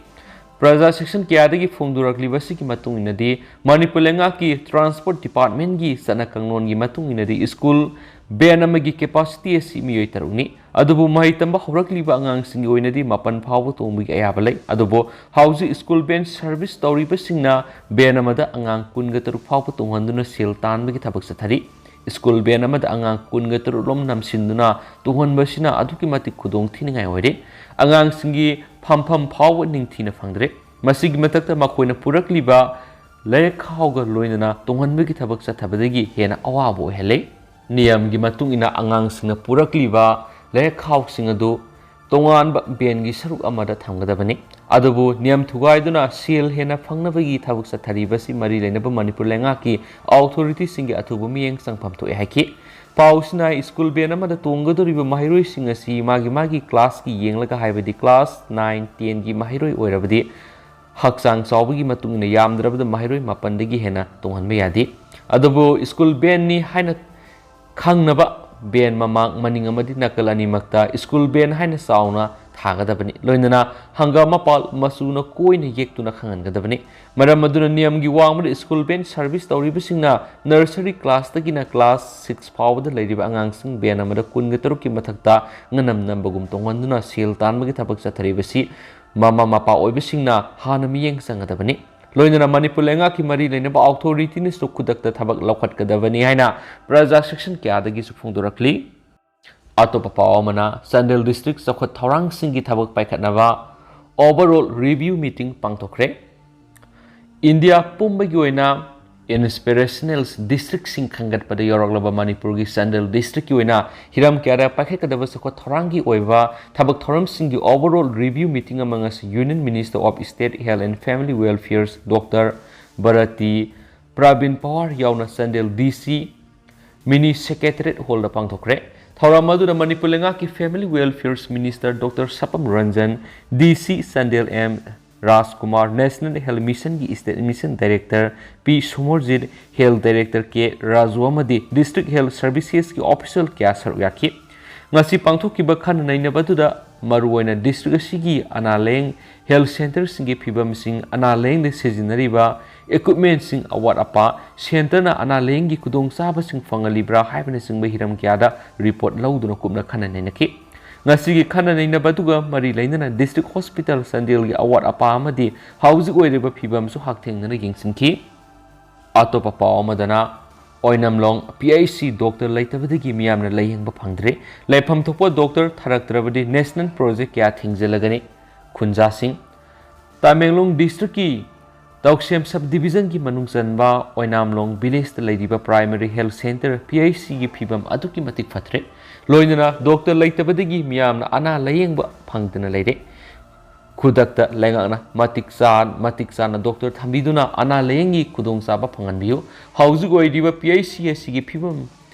ꯄ꯭ꯔꯖꯥ ꯁꯦꯛꯁꯟ ꯀꯌꯥꯗꯒꯤ ꯐꯣꯡꯗꯣꯔꯛꯂꯤꯕ ꯑꯁꯤꯒꯤ ꯃꯇꯨꯡ ꯏꯟꯅꯗꯤ, ꯃꯅꯤꯄꯨꯔ ꯂꯩꯉꯥꯛꯀꯤ ꯇ꯭ꯔꯥꯟꯁꯄꯣꯔꯠ ꯗꯤꯄꯥꯔꯠꯃꯦꯟꯒꯤ ꯆꯠꯅ ꯀꯥꯡꯂꯣꯟꯒꯤ ꯃꯇꯨꯡ ꯏꯟꯅꯗꯤ, ꯁ꯭ꯀꯨꯜ ꯚꯦꯟ ꯑꯃꯒꯤ ꯀꯦꯄꯥꯁꯤꯇꯤ ꯑꯁꯤ ꯃꯤꯑꯣꯏ ꯇꯔꯨꯛꯅꯤ꯫ ꯑꯗꯨꯕꯨ ꯃꯍꯩ ꯇꯝꯕ ꯍꯧꯔꯛꯂꯤꯕ ꯑꯉꯥꯡꯁꯤꯡꯒꯤ ꯑꯣꯏꯅꯗꯤ ꯃꯥꯄꯟ ꯐꯥꯎꯕ ꯇꯣꯡꯕꯒꯤ ꯑꯌꯥꯕ ꯂꯩ꯫ ꯑꯗꯨꯕꯨ ꯍꯧꯖꯤꯛ ꯁ꯭ꯀꯨꯜ ꯚꯦꯟ ꯁꯔꯚꯤꯁ ꯇꯧꯔꯤꯕꯁꯤꯡꯅ ꯚꯦꯟ ꯑꯃꯗ ꯑꯉꯥꯡ ꯀꯨꯟꯒ ꯇꯔꯨꯛ ꯐꯥꯎꯕ ꯇꯣꯡꯍꯟꯗꯨꯅ ꯁꯦꯜ ꯇꯥꯟꯕꯒꯤ ꯊꯕꯛ ꯆꯠꯊꯔꯤ꯫ ꯁ꯭ꯀꯨꯜ ꯚꯦꯟ ꯑꯃꯗ ꯑꯉꯥꯡ ꯀꯨꯟꯒ ꯇꯔꯨꯛ ꯂꯣꯝ ꯅꯝꯁꯤꯟꯗꯨꯅ ꯇꯣꯡꯍꯟꯕꯁꯤꯅ ꯑꯗꯨꯛꯀꯤ ꯃꯇꯤꯛ ꯈꯨꯗꯣꯡ ꯊꯤꯅꯤꯡꯉꯥꯏ ꯑꯣꯏꯔꯦ꯫ ꯑꯉꯥꯡꯁꯤꯡꯒꯤ ꯐꯝꯐꯝ ꯐꯥꯎꯕ ꯅꯤꯡꯊꯤꯅ ꯐꯪꯗ꯭ꯔꯦ꯫ ꯃꯁꯤꯒꯤ ꯃꯊꯛꯇ ꯃꯈꯣꯏꯅ ꯄꯨꯔꯛꯂꯤꯕ ꯂꯥꯏꯔꯤꯛ ꯈꯥꯎꯒ ꯂꯣꯏꯅꯅ ꯇꯣꯡꯍꯟꯕꯒꯤ ꯊꯕꯛ ꯆꯠꯊꯕꯗꯒꯤ ꯍꯦꯟꯅ ꯑꯋꯥꯕ ꯑꯣꯏꯍꯜꯂꯦ꯫ ꯅꯤꯌꯝꯒꯤ ꯃꯇꯨꯡ ꯏꯟꯅ ꯑꯉꯥꯡꯁꯤꯡꯅ ꯄꯨꯔꯛꯂꯤꯕ ꯂꯥꯏꯔꯤꯛ ꯈꯥꯎꯁꯤꯡ ꯑꯗꯨ ꯇꯣꯉꯥꯟꯕ ꯚꯦꯟꯒꯤ ꯁꯔꯨꯛ ꯑꯃꯗ ꯊꯝꯒꯗꯕꯅꯤ꯫ ꯑꯗꯨꯕꯨ ꯅꯤꯌꯝ ꯊꯨꯒꯥꯏꯗꯨꯅ ꯁꯦꯜ ꯍꯦꯟꯅ ꯐꯪꯅꯕꯒꯤ ꯊꯕꯛ ꯆꯠꯊꯔꯤꯕꯁꯤ ꯃꯔꯤ ꯂꯩꯅꯕ ꯃꯅꯤꯄꯨꯔ ꯂꯩꯉꯥꯛꯀꯤ ꯑꯣꯊꯣꯔꯤꯇꯤꯁꯤꯡꯒꯤ ꯑꯊꯨꯕ ꯃꯤꯠꯌꯦꯡ ꯆꯪꯐꯝ ꯊꯣꯛꯑꯦ ꯍꯥꯏꯈꯤ꯫ ꯄꯥꯎꯁꯤꯅ ꯁ꯭ꯀꯨꯜ ꯚꯦꯟ ꯑꯃꯗ ꯇꯣꯡꯒꯗꯧꯔꯤꯕ ꯃꯍꯩꯔꯣꯏꯁꯤꯡ ꯑꯁꯤ ꯃꯥꯒꯤ ꯃꯥꯒꯤ ꯀ꯭ꯂꯥꯁꯀꯤ ꯌꯦꯡꯂꯒ, ꯍꯥꯏꯕꯗꯤ ꯀ꯭ꯂꯥꯁ ꯅꯥꯏꯟ, ꯇꯦꯟꯒꯤ ꯃꯍꯩꯔꯣꯏ ꯑꯣꯏꯔꯕꯗꯤ ꯍꯛꯆꯥꯡ ꯆꯥꯎꯕꯒꯤ ꯃꯇꯨꯡ ꯏꯟꯅ ꯌꯥꯝꯗ꯭ꯔꯕꯗ ꯃꯍꯩꯔꯣꯏ ꯃꯥꯄꯟꯗꯒꯤ ꯍꯦꯟꯅ ꯇꯣꯡꯍꯟꯕ ꯌꯥꯗꯦ꯫ ꯑꯗꯨꯕꯨ ꯁ꯭ꯀꯨꯜ ꯕꯦꯟꯅꯤ ꯍꯥꯏꯅ ꯈꯪꯅꯕ ꯕꯦꯟ ꯃꯃꯥꯡ, ꯃꯅꯤꯡ ꯑꯃꯗꯤ ꯅꯥꯀꯜ ꯑꯅꯤꯃꯛꯇ ꯁ꯭ꯀꯨꯜ ꯕꯦꯟ ꯍꯥꯏꯅ ꯆꯥꯎꯅ ꯊꯥꯒꯗꯕꯅꯤ꯫ ꯂꯣꯏꯅꯅ ꯍꯪꯒꯥꯝ ꯃꯄꯥꯜ ꯃꯆꯨꯅ ꯀꯣꯏꯅ ꯌꯦꯛꯇꯨꯅ ꯈꯪꯍꯟꯒꯗꯕꯅꯤ꯫ ꯃꯔꯝ ꯑꯗꯨꯅ ꯅꯤꯌꯝꯒꯤ ꯋꯥꯡꯃꯗ ꯁ꯭ꯀꯨꯜ ꯕꯦꯟ ꯁꯔꯚꯤꯁ ꯇꯧꯔꯤꯕꯁꯤꯡꯅ ꯅꯔꯁꯔꯤ ꯀ꯭ꯂꯥꯁꯇꯒꯤꯅ ꯀ꯭ꯂꯥꯁ ꯁꯤꯛꯁ ꯐꯥꯎꯕꯗ ꯂꯩꯔꯤꯕ ꯑꯉꯥꯡꯁꯤꯡ ꯕꯦꯟ ꯑꯃꯗ ꯀꯨꯟꯒ ꯇꯔꯨꯛꯀꯤ ꯃꯊꯛꯇ ꯉꯅꯝ ꯅꯝꯕꯒꯨꯝ ꯇꯣꯡꯍꯟꯗꯨꯅ ꯁꯦꯜ ꯇꯥꯟꯕꯒꯤ ꯊꯕꯛ ꯆꯠꯊꯔꯤꯕꯁꯤ ꯃꯃꯥ ꯃꯄꯥ ꯑꯣꯏꯕꯁꯤꯡꯅ ꯍꯥꯟꯅ ꯃꯤꯠꯌꯦꯡ ꯆꯪꯒꯗꯕꯅꯤ꯫ ꯂꯣꯏꯅꯅ ꯃꯅꯤꯄꯨꯔ ꯂꯩꯉꯥꯛꯀꯤ ꯃꯔꯤ ꯂꯩꯅꯕ ꯑꯣꯊꯣꯔꯤꯇꯤꯅꯁꯨ ꯈꯨꯗꯛꯇ ꯊꯕꯛ ꯂꯧꯈꯠꯀꯗꯕꯅꯤ ꯍꯥꯏꯅ ꯄ꯭ꯔꯖꯥ ꯁꯦꯛꯁꯟ ꯀꯌꯥꯗꯒꯤꯁꯨ ꯐꯣꯡꯗꯣꯔꯛꯂꯤ꯫ ꯑꯇꯣꯞꯄ ꯄꯥꯎ ꯑꯃꯅ, ꯆꯥꯟꯗꯦꯜ ꯗꯤꯁꯇ꯭ꯔꯤꯛ ꯆꯥꯎꯈꯠ ꯊꯧꯔꯥꯡꯁꯤꯡꯒꯤ ꯊꯕꯛ ꯄꯥꯏꯈꯠꯅꯕ overall review meeting ꯄꯥꯡꯊꯣꯛꯈ꯭ꯔꯦ꯫ ꯏꯟꯗꯤꯌꯥ ꯄꯨꯝꯕꯒꯤ ꯑꯣꯏꯅ inspirational districtꯁꯤꯡ ꯈꯟꯒꯠꯄꯗ ꯌꯥꯎꯔꯛꯂꯕ ꯃꯅꯤꯄꯨꯔꯒꯤ ꯆꯥꯟꯗꯦꯜ ꯗꯤꯁꯇ꯭ꯔꯤꯛꯀꯤ ꯑꯣꯏꯅ ꯍꯤꯔꯝ ꯀꯌꯥꯗ ꯄꯥꯏꯈꯠꯀꯗꯕ ꯆꯥꯎꯈꯠ ꯊꯧꯔꯥꯡꯒꯤ ꯑꯣꯏꯕ ꯊꯕꯛ ꯊꯧꯔꯝꯁꯤꯡꯒꯤ overall review meeting ꯑꯃ ꯉꯁꯤ Union Minister of State Health and Family Welfare Doctor Bharati Pravin Pawar ꯌꯥꯎꯅ ꯆꯥꯟꯗꯦꯜ DC mini secretariat hallꯗ ꯄꯥꯡꯊꯣꯛꯈ꯭ꯔꯦ꯫ ꯊꯧꯔꯝ ꯑꯗꯨꯗ ꯃꯅꯤꯄꯨꯔ ꯂꯩꯉꯥꯛꯀꯤ Family Welfare Minister Doctor Sapam Ranjan, DC Chandel M Rajkumar, National Health Missionꯒꯤ State Mission Director P Somorjit, Health Director K Raju ꯑꯃꯗꯤ District Health Servicesꯀꯤ official ꯀꯌꯥ ꯁꯔꯨꯛ ꯌꯥꯈꯤ꯫ ꯉꯁꯤ ꯄꯥꯡꯊꯣꯛꯈꯤꯕ ꯈꯟꯅ ꯅꯩꯅꯕꯗꯨꯗ ꯃꯔꯨꯑꯣꯏꯅ district ꯑꯁꯤꯒꯤ ꯑꯅꯥ ꯂꯥꯌꯦꯡ health centreꯁꯤꯡꯒꯤ ꯐꯤꯕꯝꯁꯤꯡ, ꯑꯅꯥ ꯂꯥꯌꯦꯡꯗ ꯁꯤꯖꯤꯟꯅꯔꯤꯕ equipmentꯁꯤꯡ, ꯑꯋꯥꯠ ꯑꯄꯥ, centreꯅ ꯑꯅꯥ ꯂꯥꯌꯦꯡꯒꯤ ꯈꯨꯗꯣꯡꯆꯥꯕꯁꯤꯡ ꯐꯪꯍꯜꯂꯤꯕ꯭ꯔꯥ ꯍꯥꯏꯕꯅꯆꯤꯡꯕ ꯍꯤꯔꯝ ꯀꯌꯥꯗ report ꯂꯧꯗꯨꯅ ꯀꯨꯞꯅ ꯈꯟꯅ ꯅꯩꯅꯈꯤ꯫ ꯉꯁꯤꯒꯤ ꯈꯟꯅ ꯅꯩꯅꯕꯗꯨꯒ ꯃꯔꯤ ꯂꯩꯅꯅ District Hospital ꯆꯥꯟꯗꯦꯜꯒꯤ ꯑꯋꯥꯠ ꯑꯄꯥ ꯑꯃꯗꯤ ꯍꯧꯖꯤꯛ ꯑꯣꯏꯔꯤꯕ ꯐꯤꯕꯝꯁꯨ ꯍꯛꯊꯦꯡꯅꯅ ꯌꯦꯡꯁꯤꯟꯈꯤ꯫ ꯑꯇꯣꯞꯄ ꯄꯥꯎ ꯑꯃꯗꯅ, ꯑꯣꯏꯅꯥꯝꯂꯣꯡ PHC doctor ꯂꯩꯇꯕꯗꯒꯤ ꯃꯤꯌꯥꯝꯅ ꯂꯥꯌꯦꯡꯕ ꯐꯪꯗ꯭ꯔꯦ꯫ ꯂꯩꯐꯝ ꯊꯣꯛꯄ doctor ꯊꯥꯔꯛꯇ꯭ꯔꯕꯗꯤ national project ꯀꯌꯥ ꯊꯤꯡꯖꯤꯜꯂꯒꯅꯤ꯫ ꯈꯨꯟꯖꯥꯁꯤꯡ꯫ ꯇꯃꯦꯡꯂꯣꯡ districtꯀꯤ ꯇꯧꯁꯦꯝ sub divisionꯒꯤ ꯃꯅꯨꯡ ꯆꯟꯕ ꯑꯣꯏꯅꯥꯝꯂꯣꯡ villageꯇ ꯂꯩꯔꯤꯕ primary health centre, PHCꯒꯤ ꯐꯤꯕꯝ ꯑꯗꯨꯛꯀꯤ ꯃꯇꯤꯛ ꯐꯠꯇ꯭ꯔꯦ꯫ ꯂꯣꯏꯅꯅ doctor ꯂꯩꯇꯕꯗꯒꯤ ꯃꯤꯌꯥꯝꯅ ꯑꯅꯥ ꯂꯥꯌꯦꯡꯕ ꯐꯪꯗꯅ ꯂꯩꯔꯦ꯫ ꯈꯨꯗꯛꯇ ꯂꯩꯉꯥꯛꯅ ꯃꯇꯤꯛ ꯆꯥ-, ꯃꯇꯤꯛ ꯆꯥꯅ doctor ꯊꯝꯕꯤꯗꯨꯅ ꯑꯅꯥ ꯂꯥꯌꯦꯡꯒꯤ ꯈꯨꯗꯣꯡꯆꯥꯕ ꯐꯪꯍꯟꯕꯤꯌꯨ꯫ ꯍꯧꯖꯤꯛ ꯑꯣꯏꯔꯤꯕ PHC ꯑꯁꯤꯒꯤ ꯐꯤꯕꯝ,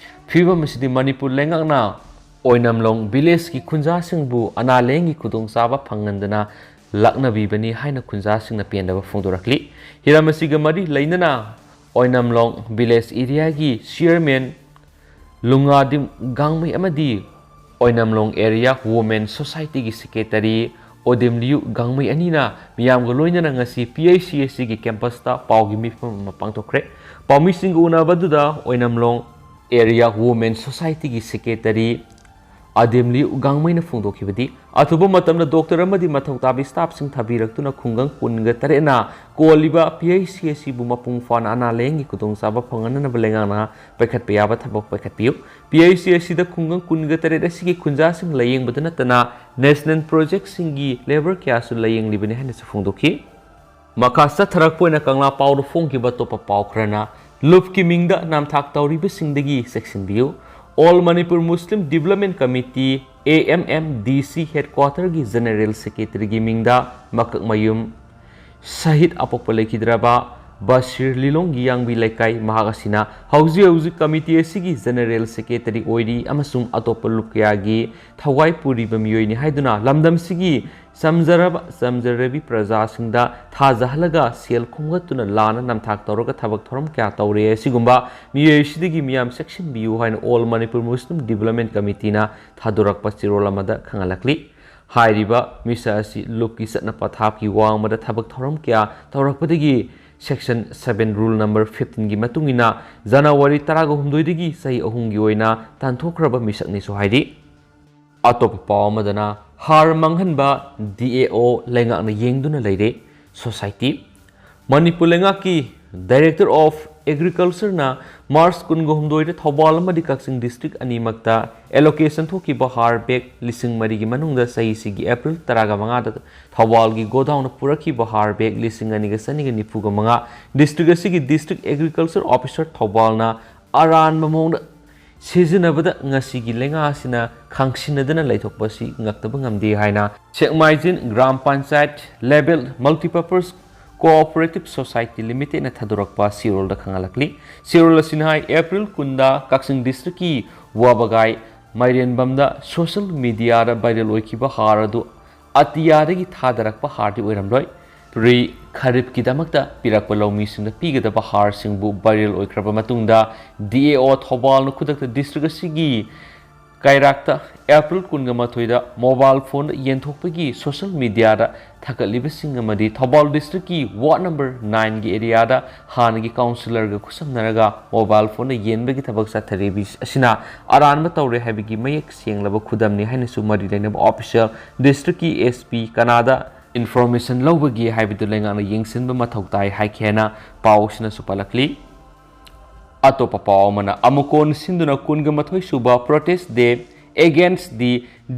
ꯐꯤꯕꯝ ꯑꯁꯤꯗꯤ ꯃꯅꯤꯄꯨꯔ ꯂꯩꯉꯥꯛꯅ ꯑꯣꯏꯅꯥꯝꯂꯣꯡ villageꯀꯤ ꯈꯨꯟꯖꯥꯁꯤꯡꯕꯨ ꯑꯅꯥ ꯂꯥꯌꯦꯡꯒꯤ ꯈꯨꯗꯣꯡꯆꯥꯕ ꯐꯪꯍꯟꯗꯅ ꯂꯥꯛꯅꯕꯤꯕꯅꯤ ꯍꯥꯏꯅ ꯈꯨꯟꯖꯥꯁꯤꯡꯅ ꯄꯦꯟꯗꯕ ꯐꯣꯡꯗꯣꯔꯛꯂꯤ꯫ ꯍꯤꯔꯝ ꯑꯁꯤꯒ ꯃꯔꯤ ꯂꯩꯅꯅ ꯑꯣꯏꯅꯝꯂꯣꯡ village areaꯒꯤ chairman ꯂꯨꯉꯥꯗꯤꯝ ꯒꯥꯡꯃꯩ ꯑꯃꯗꯤ ꯑꯣꯏꯅꯝꯂꯣꯡ area women societyꯒꯤ secretary ꯑꯣꯗꯤꯝꯂꯤꯌꯨ ꯒꯥꯡꯃꯩ ꯑꯅꯤꯅ ꯃꯤꯌꯥꯝꯒ ꯂꯣꯏꯅꯅ ꯉꯁꯤ P I C S Cꯒꯤ campusꯇ ꯄꯥꯎꯒꯤ ꯃꯤꯐꯝ ꯑꯃ ꯄꯥꯡꯊꯣꯛꯈ꯭ꯔꯦ꯫ ꯄꯥꯎꯃꯤꯁꯤꯡꯒ ꯎꯅꯕꯗꯨꯗ ꯑꯣꯏꯅꯝꯂꯣꯡ area women societyꯒꯤ secretary ꯑꯗꯤꯝꯂꯤꯌꯨ ꯒꯥꯡꯃꯩꯅ ꯐꯣꯡꯗꯣꯛꯈꯤꯕꯗꯤ, ꯑꯊꯨꯕ ꯃꯇꯝꯗ doctor ꯑꯃꯗꯤ ꯃꯊꯧ ꯇꯥꯕ staffꯁꯤꯡ ꯊꯥꯕꯤꯔꯛꯇꯨꯅ ꯈꯨꯡꯒꯪ ꯀꯨꯟꯒ ꯇꯔꯦꯠꯅ ꯀꯣꯜꯂꯤꯕ P I C S Cꯕꯨ ꯃꯄꯨꯡ ꯐꯥꯅ ꯑꯅꯥ ꯂꯥꯌꯦꯡꯒꯤ ꯈꯨꯗꯣꯡꯆꯥꯕ ꯐꯪꯍꯟꯅꯅꯕ ꯂꯩꯉꯥꯛꯅ ꯄꯥꯏꯈꯠꯄ ꯌꯥꯕ ꯊꯕꯛ ꯄꯥꯏꯈꯠꯄꯤꯌꯨ꯫ P I C S Cꯗ ꯈꯨꯡꯒꯪ ꯀꯨꯟꯒ ꯇꯔꯦꯠ ꯑꯁꯤꯒꯤ ꯈꯨꯟꯖꯥꯁꯤꯡ ꯂꯥꯌꯦꯡꯕꯗ ꯅꯠꯇꯅ national projectꯁꯤꯡꯒꯤ labour ꯀꯌꯥꯁꯨ ꯂꯥꯌꯦꯡꯂꯤꯕꯅꯤ ꯍꯥꯏꯅꯁꯨ ꯐꯣꯡꯗꯣꯛꯈꯤ꯫ ꯃꯈꯥ ꯆꯠꯊꯔꯛꯄ ꯑꯣꯏꯅ ꯀꯪꯂꯥ ꯄꯥꯎꯗ ꯐꯣꯡꯈꯤꯕ ꯑꯇꯣꯞꯄ ꯄꯥꯎ ꯈꯔꯅ, ꯂꯨꯞꯀꯤ ꯃꯤꯡꯗ ꯅꯝꯊꯥꯛ ꯇꯧꯔꯤꯕꯁꯤꯡꯗꯒꯤ ꯆꯦꯛꯁꯤꯟꯕꯤꯌꯨ꯫ All Manipur Muslim Development Committee, A M M D C headquarterꯒꯤ general secretaryꯒꯤ ꯃꯤꯡꯗ ꯃꯀꯛꯃꯌꯨꯝ ꯁꯍꯤꯗ ꯑꯄꯣꯛꯄ ꯂꯩꯈꯤꯗ꯭ꯔꯕ ꯕꯁꯤꯔ ꯂꯤꯂꯣꯡꯒꯤ ꯌꯥꯡꯕꯤ ꯂꯩꯀꯥꯏ, ꯃꯍꯥꯛ ꯑꯁꯤꯅ ꯍꯧꯖꯤꯛ ꯍꯧꯖꯤꯛ committee ꯑꯁꯤꯒꯤ general secretary ꯑꯣꯏꯔꯤ ꯑꯃꯁꯨꯡ ꯑꯇꯣꯞꯄ ꯂꯨꯞ ꯀꯌꯥꯒꯤ ꯊꯋꯥꯏ ꯄꯨꯔꯤꯕ ꯃꯤꯑꯣꯏꯅꯤ ꯍꯥꯏꯗꯨꯅ ꯂꯝꯗꯝꯁꯤꯒꯤ ꯆꯝꯖꯔꯕ ꯆꯝꯖꯔꯕꯤ ꯄ꯭ꯔꯖꯥꯁꯤꯡꯗ ꯊꯥꯖꯍꯜꯂꯒ ꯁꯦꯜ ꯈꯣꯝꯒꯠꯇꯨꯅ ꯂꯥꯟꯅ ꯅꯝꯊꯥꯛ ꯇꯧꯔꯒ ꯊꯕꯛ ꯊꯧꯔꯝ ꯀꯌꯥ ꯇꯧꯔꯦ꯫ ꯑꯁꯤꯒꯨꯝꯕ ꯃꯤꯑꯣꯏꯁꯤꯗꯒꯤ ꯃꯤꯌꯥꯝ ꯆꯦꯛꯁꯤꯟꯕꯤꯌꯨ ꯍꯥꯏꯅ All Manipur Muslim Development Committeeꯅ ꯊꯥꯗꯣꯔꯛꯄ ꯆꯦꯔꯣꯜ ꯑꯃꯗ ꯈꯪꯍꯜꯂꯛꯂꯤ꯫ ꯍꯥꯏꯔꯤꯕ ꯃꯤꯁꯛ ꯑꯁꯤ ꯂꯨꯞꯀꯤ ꯆꯠꯅ ꯄꯊꯥꯞꯀꯤ ꯋꯥꯡꯃꯗ ꯊꯕꯛ ꯊꯧꯔꯝ ꯀꯌꯥ ꯇꯧꯔꯛꯄꯗꯒꯤ section seven rule number fifteenꯒꯤ ꯃꯇꯨꯡ ꯏꯟꯅ ꯖꯅꯋꯥꯔꯤ ꯇꯔꯥꯒ ꯍꯨꯝꯗꯣꯏꯗꯒꯤ ꯆꯍꯤ ꯑꯍꯨꯝꯒꯤ ꯑꯣꯏꯅ ꯇꯥꯟꯊꯣꯛꯈ꯭ꯔꯕ ꯃꯤꯁꯛꯅꯤꯁꯨ ꯍꯥꯏꯔꯤ꯫ ꯑꯇꯣꯞꯄ ꯄꯥꯎ ꯑꯃꯗꯅ, ꯍꯥꯔ ꯃꯥꯡꯍꯟꯕ D A O ꯂꯩꯉꯥꯛꯅ ꯌꯦꯡꯗꯨꯅ ꯂꯩꯔꯦ꯫ Society꯫ ꯃꯅꯤꯄꯨꯔ ꯂꯩꯉꯥꯛꯀꯤ Director of Agricultureꯅ March ꯀꯨꯟꯒ ꯍꯨꯝꯗꯣꯏꯗ ꯊꯧꯕꯥꯜ ꯑꯃꯗꯤ ꯀꯛꯆꯤꯡ district ꯑꯅꯤꯃꯛꯇ allocation ꯊꯣꯛꯈꯤꯕ ꯍꯥꯔ bag ꯂꯤꯁꯤꯡ ꯃꯔꯤꯒꯤ ꯃꯅꯨꯡꯗ ꯆꯍꯤꯁꯤꯒꯤ April ꯇꯔꯥꯒ ꯃꯉꯥꯗ ꯊꯧꯕꯥꯜꯒꯤ godownꯗ ꯄꯨꯔꯛꯈꯤꯕ ꯍꯥꯔ bag ꯂꯤꯁꯤꯡ ꯑꯅꯤꯒ ꯆꯅꯤꯒ ꯅꯤꯐꯨꯒ ꯃꯉꯥ district ꯑꯁꯤꯒꯤ District Agriculture Officer ꯊꯧꯕꯥꯜꯅ ꯑꯔꯥꯟꯕ ꯃꯑꯣꯡꯗ ꯁꯤꯖꯤꯟꯅꯕꯗ ꯉꯁꯤꯒꯤ ꯂꯩꯉꯥꯛ ꯑꯁꯤꯅ ꯈꯥꯡꯁꯤꯟꯅꯗꯅ ꯂꯩꯊꯣꯛꯄ ꯑꯁꯤ ꯉꯛꯇꯕ ꯉꯝꯗꯦ ꯍꯥꯏꯅ Sekmaijin gram panchayat Label Multipurpose Cooperative Society Limitedꯅ ꯊꯥꯗꯣꯔꯛꯄ ꯆꯦꯔꯣꯜꯗ ꯈꯪꯍꯜꯂꯛꯂꯤ꯫ ꯆꯦꯔꯣꯜ ꯑꯁꯤꯅ ꯍꯥꯏ, April ꯀꯨꯟꯗ ꯀꯛꯆꯤꯡ districtꯀꯤ ꯋꯥꯕꯒꯥꯏ ꯃꯥꯏꯔꯦꯟꯕꯝꯗ social mediaꯗ viral ꯑꯣꯏꯈꯤꯕ ꯍꯥꯔ ꯑꯗꯨ ꯑꯇꯤꯌꯥꯗꯒꯤ ꯊꯥꯗꯔꯛꯄ ꯍꯥꯔꯗꯤ ꯑꯣꯏꯔꯝꯂꯣꯏ꯫ ꯄ꯭ꯔꯤ ꯈꯔꯤꯞꯀꯤꯗꯃꯛꯇ ꯄꯤꯔꯛꯄ ꯂꯧꯃꯤꯁꯤꯡꯗ ꯄꯤꯒꯗꯕ ꯍꯥꯔꯁꯤꯡꯕꯨ ꯕꯥꯏꯔꯦꯜ ꯑꯣꯏꯈ꯭ꯔꯕ ꯃꯇꯨꯡꯗ, ꯗꯤ ꯑꯦ ꯑꯣ ꯊꯧꯕꯥꯜꯅ ꯈꯨꯗꯛꯇ ꯗꯤꯁꯇ꯭ꯔꯤꯛ ꯑꯁꯤꯒꯤ ꯀꯩꯔꯥꯛꯇ ꯑꯦꯄ꯭ꯔꯤꯜ ꯀꯨꯟꯒ ꯃꯥꯊꯣꯏꯗ ꯃꯣꯕꯥꯏꯜ ꯐꯣꯟꯗ ꯌꯦꯟꯊꯣꯛꯄꯒꯤ ꯁꯣꯁꯤꯌꯦꯜ ꯃꯤꯗꯤꯌꯥꯗ ꯊꯥꯒꯠꯂꯤꯕꯁꯤꯡ ꯑꯃꯗꯤ ꯊꯧꯕꯥꯜ ꯗꯤꯁꯇ꯭ꯔꯤꯛꯀꯤ ꯋꯥꯔꯗ ꯅꯝꯕꯔ ꯅꯥꯏꯟꯒꯤ ꯑꯦꯔꯤꯌꯥꯗ ꯍꯥꯟꯅꯒꯤ ꯀꯥꯎꯟꯁꯤꯂꯔꯒ ꯈꯨꯠꯁꯝꯅꯔꯒ ꯃꯣꯕꯥꯏꯜ ꯐꯣꯟꯗ ꯌꯦꯟꯕꯒꯤ ꯊꯕꯛ ꯆꯠꯊꯔꯤꯕꯤ ꯑꯁꯤꯅ ꯑꯔꯥꯟꯕ ꯇꯧꯔꯦ ꯍꯥꯏꯕꯒꯤ ꯃꯌꯦꯛ ꯁꯦꯡꯂꯕ ꯈꯨꯗꯝꯅꯤ ꯍꯥꯏꯅꯁꯨ ꯃꯔꯤ ꯂꯩꯅꯕ ꯑꯣꯐꯤꯁꯤꯌꯦꯜ ꯗꯤꯁꯇ꯭ꯔꯤꯛꯀꯤ ꯑꯦꯁ ꯄꯤ ꯀꯅꯥꯗ ꯏꯟꯐꯣꯔꯃꯦꯁꯟ ꯂꯧꯕꯒꯦ ꯍꯥꯏꯕꯗꯨ ꯂꯩꯉꯥꯛꯅ ꯌꯦꯡꯁꯤꯟꯕ ꯃꯊꯧ ꯇꯥꯏ ꯍꯥꯏꯈꯤ ꯍꯥꯏꯅ ꯄꯥꯎ ꯑꯁꯤꯅꯁꯨ ꯄꯜꯂꯛꯂꯤ꯫ ꯑꯇꯣꯞꯄ ꯄꯥꯎ ꯑꯃꯅ, ꯑꯃꯨꯀꯣꯟ ꯁꯤꯟꯗꯨꯅ ꯀꯨꯟꯒ ꯃꯥꯊꯣꯏ ꯁꯨꯕ Protest Day Against the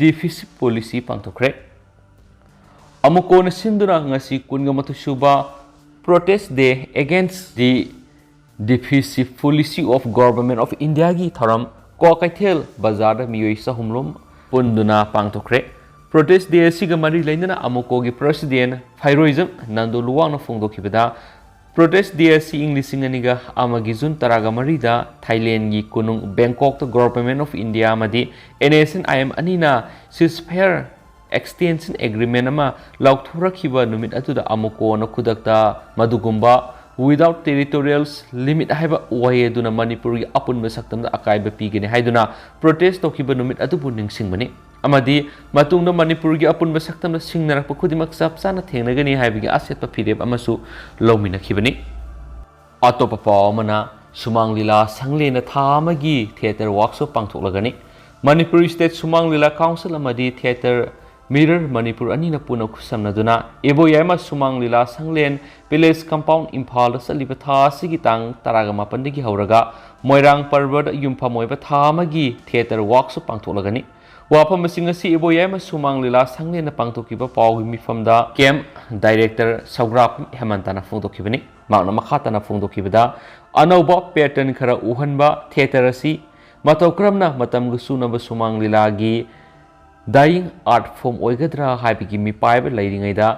Deficit Policy ꯄꯥꯡꯊꯣꯛꯈ꯭ꯔꯦ꯫ ꯑꯃꯨꯀꯣꯟ ꯁꯤꯟꯗꯨꯅ ꯉꯁꯤ ꯀꯨꯟꯒ ꯃꯥꯊꯣꯏ ꯁꯨꯕ Protest Day Against the Deficit Policy of Government of Indiaꯒꯤ ꯊꯧꯔꯝ ꯀ꯭ꯋꯥꯀꯩꯊꯦꯜ ꯕꯖꯥꯔꯗ ꯃꯤꯑꯣꯏ ꯆꯍꯨꯝ ꯔꯣꯝ ꯄꯨꯟꯗꯨꯅ ꯄꯥꯡꯊꯣꯛꯈ꯭ꯔꯦ꯫ Protest Day ꯑꯁꯤꯒ ꯃꯔꯤ ꯂꯩꯅꯅ ꯑꯃꯨꯀꯣꯒꯤ President ꯐꯩꯔꯣꯏꯖꯝ ꯅꯟꯗꯣ ꯂꯨꯋꯥꯡꯅ ꯐꯣꯡꯗꯣꯛꯈꯤꯕꯗ, Protest Day ꯑꯁꯤ ꯏꯪ ꯂꯤꯁꯤꯡ ꯑꯅꯤꯒ ꯑꯃꯒꯤ ꯖꯨꯟ ꯇꯔꯥꯒ ꯃꯔꯤꯗ ꯊꯥꯏꯂꯦꯟꯒꯤ ꯀꯣꯅꯨꯡ ꯕꯦꯡꯀꯣꯛꯇ Government of India ꯑꯃꯗꯤ N S C N I M ꯑꯅꯤꯅ ceasefire extension agreement ꯑꯃ ꯂꯥꯎꯊꯣꯔꯛꯈꯤꯕ ꯅꯨꯃꯤꯠ ꯑꯗꯨꯗ ꯑꯃꯨꯀꯣꯅ ꯈꯨꯗꯛꯇ ꯃꯗꯨꯒꯨꯝꯕ without territorial limit ꯍꯥꯏꯕ ꯋꯥꯍꯩ ꯑꯗꯨꯅ ꯃꯅꯤꯄꯨꯔꯒꯤ ꯑꯄꯨꯟꯕ ꯁꯛꯇꯝꯗ ꯑꯀꯥꯏꯕ ꯄꯤꯒꯅꯤ ꯍꯥꯏꯗꯨꯅ protest ꯇꯧꯈꯤꯕ ꯅꯨꯃꯤꯠ ꯑꯗꯨꯕꯨ ꯅꯤꯡꯁꯤꯡꯕꯅꯤ꯫ ꯑꯃꯗꯤ ꯃꯇꯨꯡꯗ ꯃꯅꯤꯄꯨꯔꯒꯤ ꯑꯄꯨꯟꯕ ꯁꯛꯇꯝꯗ ꯁꯤꯡꯅꯔꯛꯄ ꯈꯨꯗꯤꯡꯃꯛ ꯆꯞ ꯆꯥꯅ ꯊꯦꯡꯅꯒꯅꯤ ꯍꯥꯏꯕꯒꯤ ꯑꯁꯦꯠꯄ ꯐꯤꯔꯦꯞ ꯑꯃꯁꯨ ꯂꯧꯃꯤꯟꯅꯈꯤꯕꯅꯤ꯫ ꯑꯇꯣꯞꯄ ꯄꯥꯎ ꯑꯃꯅ, ꯁꯨꯃꯥꯡ ꯂꯤꯂꯥ ꯁꯪꯂꯦꯟꯅ ꯊꯥ ꯑꯃꯒꯤ theatre workshop ꯄꯥꯡꯊꯣꯛꯂꯒꯅꯤ꯫ ꯃꯅꯤꯄꯨꯔ State ꯁꯨꯃꯥꯡ ꯂꯤꯂꯥ Council ꯑꯃꯗꯤ Theatre Mirror ꯃꯅꯤꯄꯨꯔ ꯑꯅꯤꯅ ꯄꯨꯟꯅ ꯈꯨꯠꯁꯝꯅꯗꯨꯅ ꯏꯕꯣꯌꯥꯏꯃ ꯁꯨꯃꯥꯡ ꯂꯤꯂꯥ ꯁꯪꯂꯦꯟ Palace Compound ꯏꯝꯐꯥꯜꯗ ꯆꯠꯂꯤꯕ ꯊꯥ ꯑꯁꯤꯒꯤ ꯇꯥꯡ ꯇꯔꯥꯒ ꯃꯥꯄꯟꯗꯒꯤ ꯍꯧꯔꯒ ꯃꯣꯏꯔꯥꯡ ꯄꯔꯕꯗ ꯌꯨꯝꯐꯝ ꯑꯣꯏꯕ ꯊꯥ ꯑꯃꯒꯤ theatre workshop ꯄꯥꯡꯊꯣꯛꯂꯒꯅꯤ꯫ ꯋꯥꯐꯝꯁꯤꯡ ꯑꯁꯤ ꯏꯕꯣꯌꯥꯏꯃ ꯁꯨꯃꯥꯡ ꯂꯤꯂꯥ ꯁꯪꯂꯦꯟꯅ ꯄꯥꯡꯊꯣꯛꯈꯤꯕ ꯄꯥꯎꯒꯤ ꯃꯤꯐꯝꯗ camp director ꯁꯧꯒ꯭ꯔꯥꯛꯄꯝ ꯍꯦꯃꯟꯇꯅ ꯐꯣꯡꯗꯣꯛꯈꯤꯕꯅꯤ꯫ ꯃꯍꯥꯛꯅ ꯃꯈꯥ ꯇꯥꯅ ꯐꯣꯡꯗꯣꯛꯈꯤꯕꯗ, ꯑꯅꯧꯕ pattern ꯈꯔ ꯎꯍꯟꯕ theatre ꯑꯁꯤ ꯃꯇꯧ ꯀꯔꯝꯅ ꯃꯇꯝꯒ ꯆꯨꯅꯕ ꯁꯨꯃꯥꯡ ꯂꯤꯂꯥꯒꯤ dying art form ꯑꯣꯏꯒꯗ꯭ꯔꯥ ꯍꯥꯏꯕꯒꯤ ꯃꯤꯄꯥꯏꯕ ꯂꯩꯔꯤꯉꯩꯗ,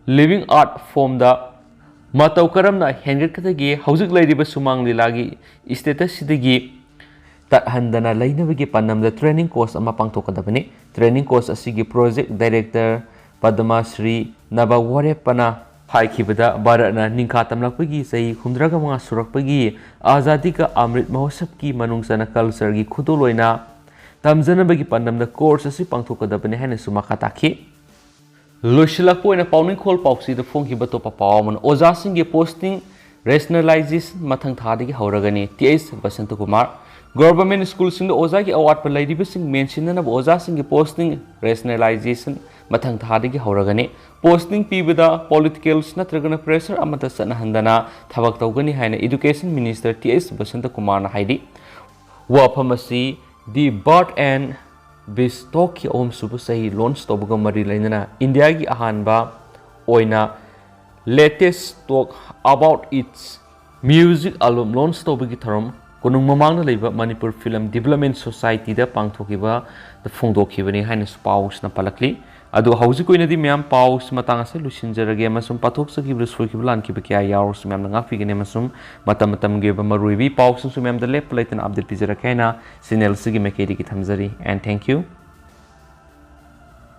living art formꯗ ꯃꯇꯧ ꯀꯔꯝꯅ ꯍꯦꯟꯒꯠꯀꯗꯒꯦ, ꯍꯧꯖꯤꯛ ꯂꯩꯔꯤꯕ ꯁꯨꯃꯥꯡ ꯂꯤꯂꯥꯒꯤ status ꯁꯤꯗꯒꯤ ꯇꯠꯍꯟꯗꯅ ꯂꯩꯅꯕꯒꯤ ꯄꯥꯟꯗꯝꯗ training course ꯑꯃ ꯄꯥꯡꯊꯣꯛꯀꯗꯕꯅꯤ꯫ Training course ꯑꯁꯤꯒꯤ project director ꯄꯗꯃ ꯁ꯭ꯔꯤ ꯅꯕ ꯋꯥꯔꯦꯞꯄꯅ ꯍꯥꯏꯈꯤꯕꯗ, ꯚꯥꯔꯠꯅ ꯅꯤꯡꯈꯥ ꯇꯝꯂꯛꯄꯒꯤ ꯆꯍꯤ ꯍꯨꯝꯗ꯭ꯔꯥꯒ ꯃꯉꯥ ꯁꯨꯔꯛꯄꯒꯤ ꯑꯖꯥꯗꯤ ꯀ ꯑꯃ꯭ꯔꯤꯠ ꯃꯍꯣꯠꯁꯕꯀꯤ ꯃꯅꯨꯡ ꯆꯟꯅ culture ꯒꯤ ꯈꯨꯗꯣꯜ ꯑꯣꯏꯅ ꯇꯝꯖꯅꯕꯒꯤ ꯄꯥꯟꯗꯝꯗ course ꯑꯁꯤ ꯄꯥꯡꯊꯣꯛꯀꯗꯕꯅꯤ ꯍꯥꯏꯅꯁꯨ ꯃꯈꯥ ꯇꯥꯈꯤ꯫ ꯂꯣꯏꯁꯤꯜꯂꯛꯄ ꯑꯣꯏꯅ ꯄꯥꯎꯅꯤꯡꯈꯣꯜ ꯄꯥꯎꯆꯦꯗ ꯐꯣꯡꯈꯤꯕ ꯑꯇꯣꯞꯄ ꯄꯥꯎ ꯑꯃꯅ, ꯑꯣꯖꯥꯁꯤꯡꯒꯤ posting rationalization ꯃꯊꯪ ꯊꯥꯗꯒꯤ ꯍꯧꯔꯒꯅꯤ, ꯇꯤ ꯑꯩꯆ ꯕꯁꯟꯇꯀꯨꯃꯥꯔ꯫ Government school ꯁꯤꯡꯗ ꯑꯣꯖꯥꯒꯤ ꯑꯋꯥꯠꯄ ꯂꯩꯔꯤꯕꯁꯤꯡ ꯃꯦꯟꯁꯤꯟꯅꯅꯕ ꯑꯣꯖꯥꯁꯤꯡꯒꯤ posting rationalization ꯃꯊꯪ ꯊꯥꯗꯒꯤ ꯍꯧꯔꯒꯅꯤ꯫ Posting ꯄꯤꯕꯗ politicals ꯅꯠꯇ꯭ꯔꯒꯅ pressure ꯑꯃꯠꯇ ꯆꯠꯅꯍꯟꯗꯅ ꯊꯕꯛ ꯇꯧꯒꯅꯤ ꯍꯥꯏꯅ Education Minister ꯇꯤ ꯑꯩꯆ ꯕꯁꯟꯇꯀꯨꯃꯥꯔꯅ ꯍꯥꯏꯔꯤ꯫ ꯋꯥꯐꯝ ꯑꯁꯤ The Bird and Beast talk ꯀꯤ ꯑꯍꯨꯝꯁꯨꯕ ꯆꯍꯤ launch ꯇꯧꯕꯒ ꯃꯔꯤ ꯂꯩꯅꯅ ꯏꯟꯗꯤꯌꯥꯒꯤ ꯑꯍꯥꯟꯕ ꯑꯣꯏꯅ latest talk about its music album launch ꯇꯧꯕꯒꯤ ꯊꯧꯔꯝ ꯀꯣꯅꯨꯡ ꯃꯃꯥꯡꯗ ꯂꯩꯕ ꯃꯅꯤꯄꯨꯔ Film Development Society ꯗ ꯄꯥꯡꯊꯣꯛꯈꯤꯕꯗ ꯐꯣꯡꯗꯣꯛꯈꯤꯕꯅꯤ ꯍꯥꯏꯅꯁꯨ ꯄꯥꯎꯁꯤꯅ ꯄꯜꯂꯛꯂꯤ꯫ ꯑꯗꯨ ꯍꯧꯖꯤꯛ ꯑꯣꯏꯅꯗꯤ ꯃꯌꯥꯝ ꯄꯥꯎꯁꯤ ꯃꯇꯥꯡ ꯑꯁꯤꯗ ꯂꯣꯏꯁꯤꯟꯖꯔꯒꯦ ꯑꯃꯁꯨꯡ ꯄꯥꯊꯣꯛꯆꯈꯤꯕꯗ ꯁꯣꯏꯈꯤꯕ ꯂꯥꯟꯈꯤꯕ ꯀꯌꯥ ꯌꯥꯎꯔꯁꯨ ꯃꯌꯥꯝꯅ ꯉꯥꯛꯄꯤꯒꯅꯤ ꯑꯃꯁꯨꯡ ꯃꯇꯝ ꯃꯇꯝꯒꯤ ꯑꯣꯏꯕ ꯃꯔꯨꯑꯣꯏꯕ ꯄꯥꯎꯁꯤꯡꯁꯨ ꯃꯌꯥꯝꯗ ꯂꯦꯞꯄ ꯂꯩꯇꯅ update ꯄꯤꯖꯔꯛꯀꯦ ꯍꯥꯏꯅ channel ꯑꯁꯤꯒꯤ ꯃꯥꯏꯀꯩꯗꯒꯤ ꯊꯝꯖꯔꯤ꯫ And thank you꯫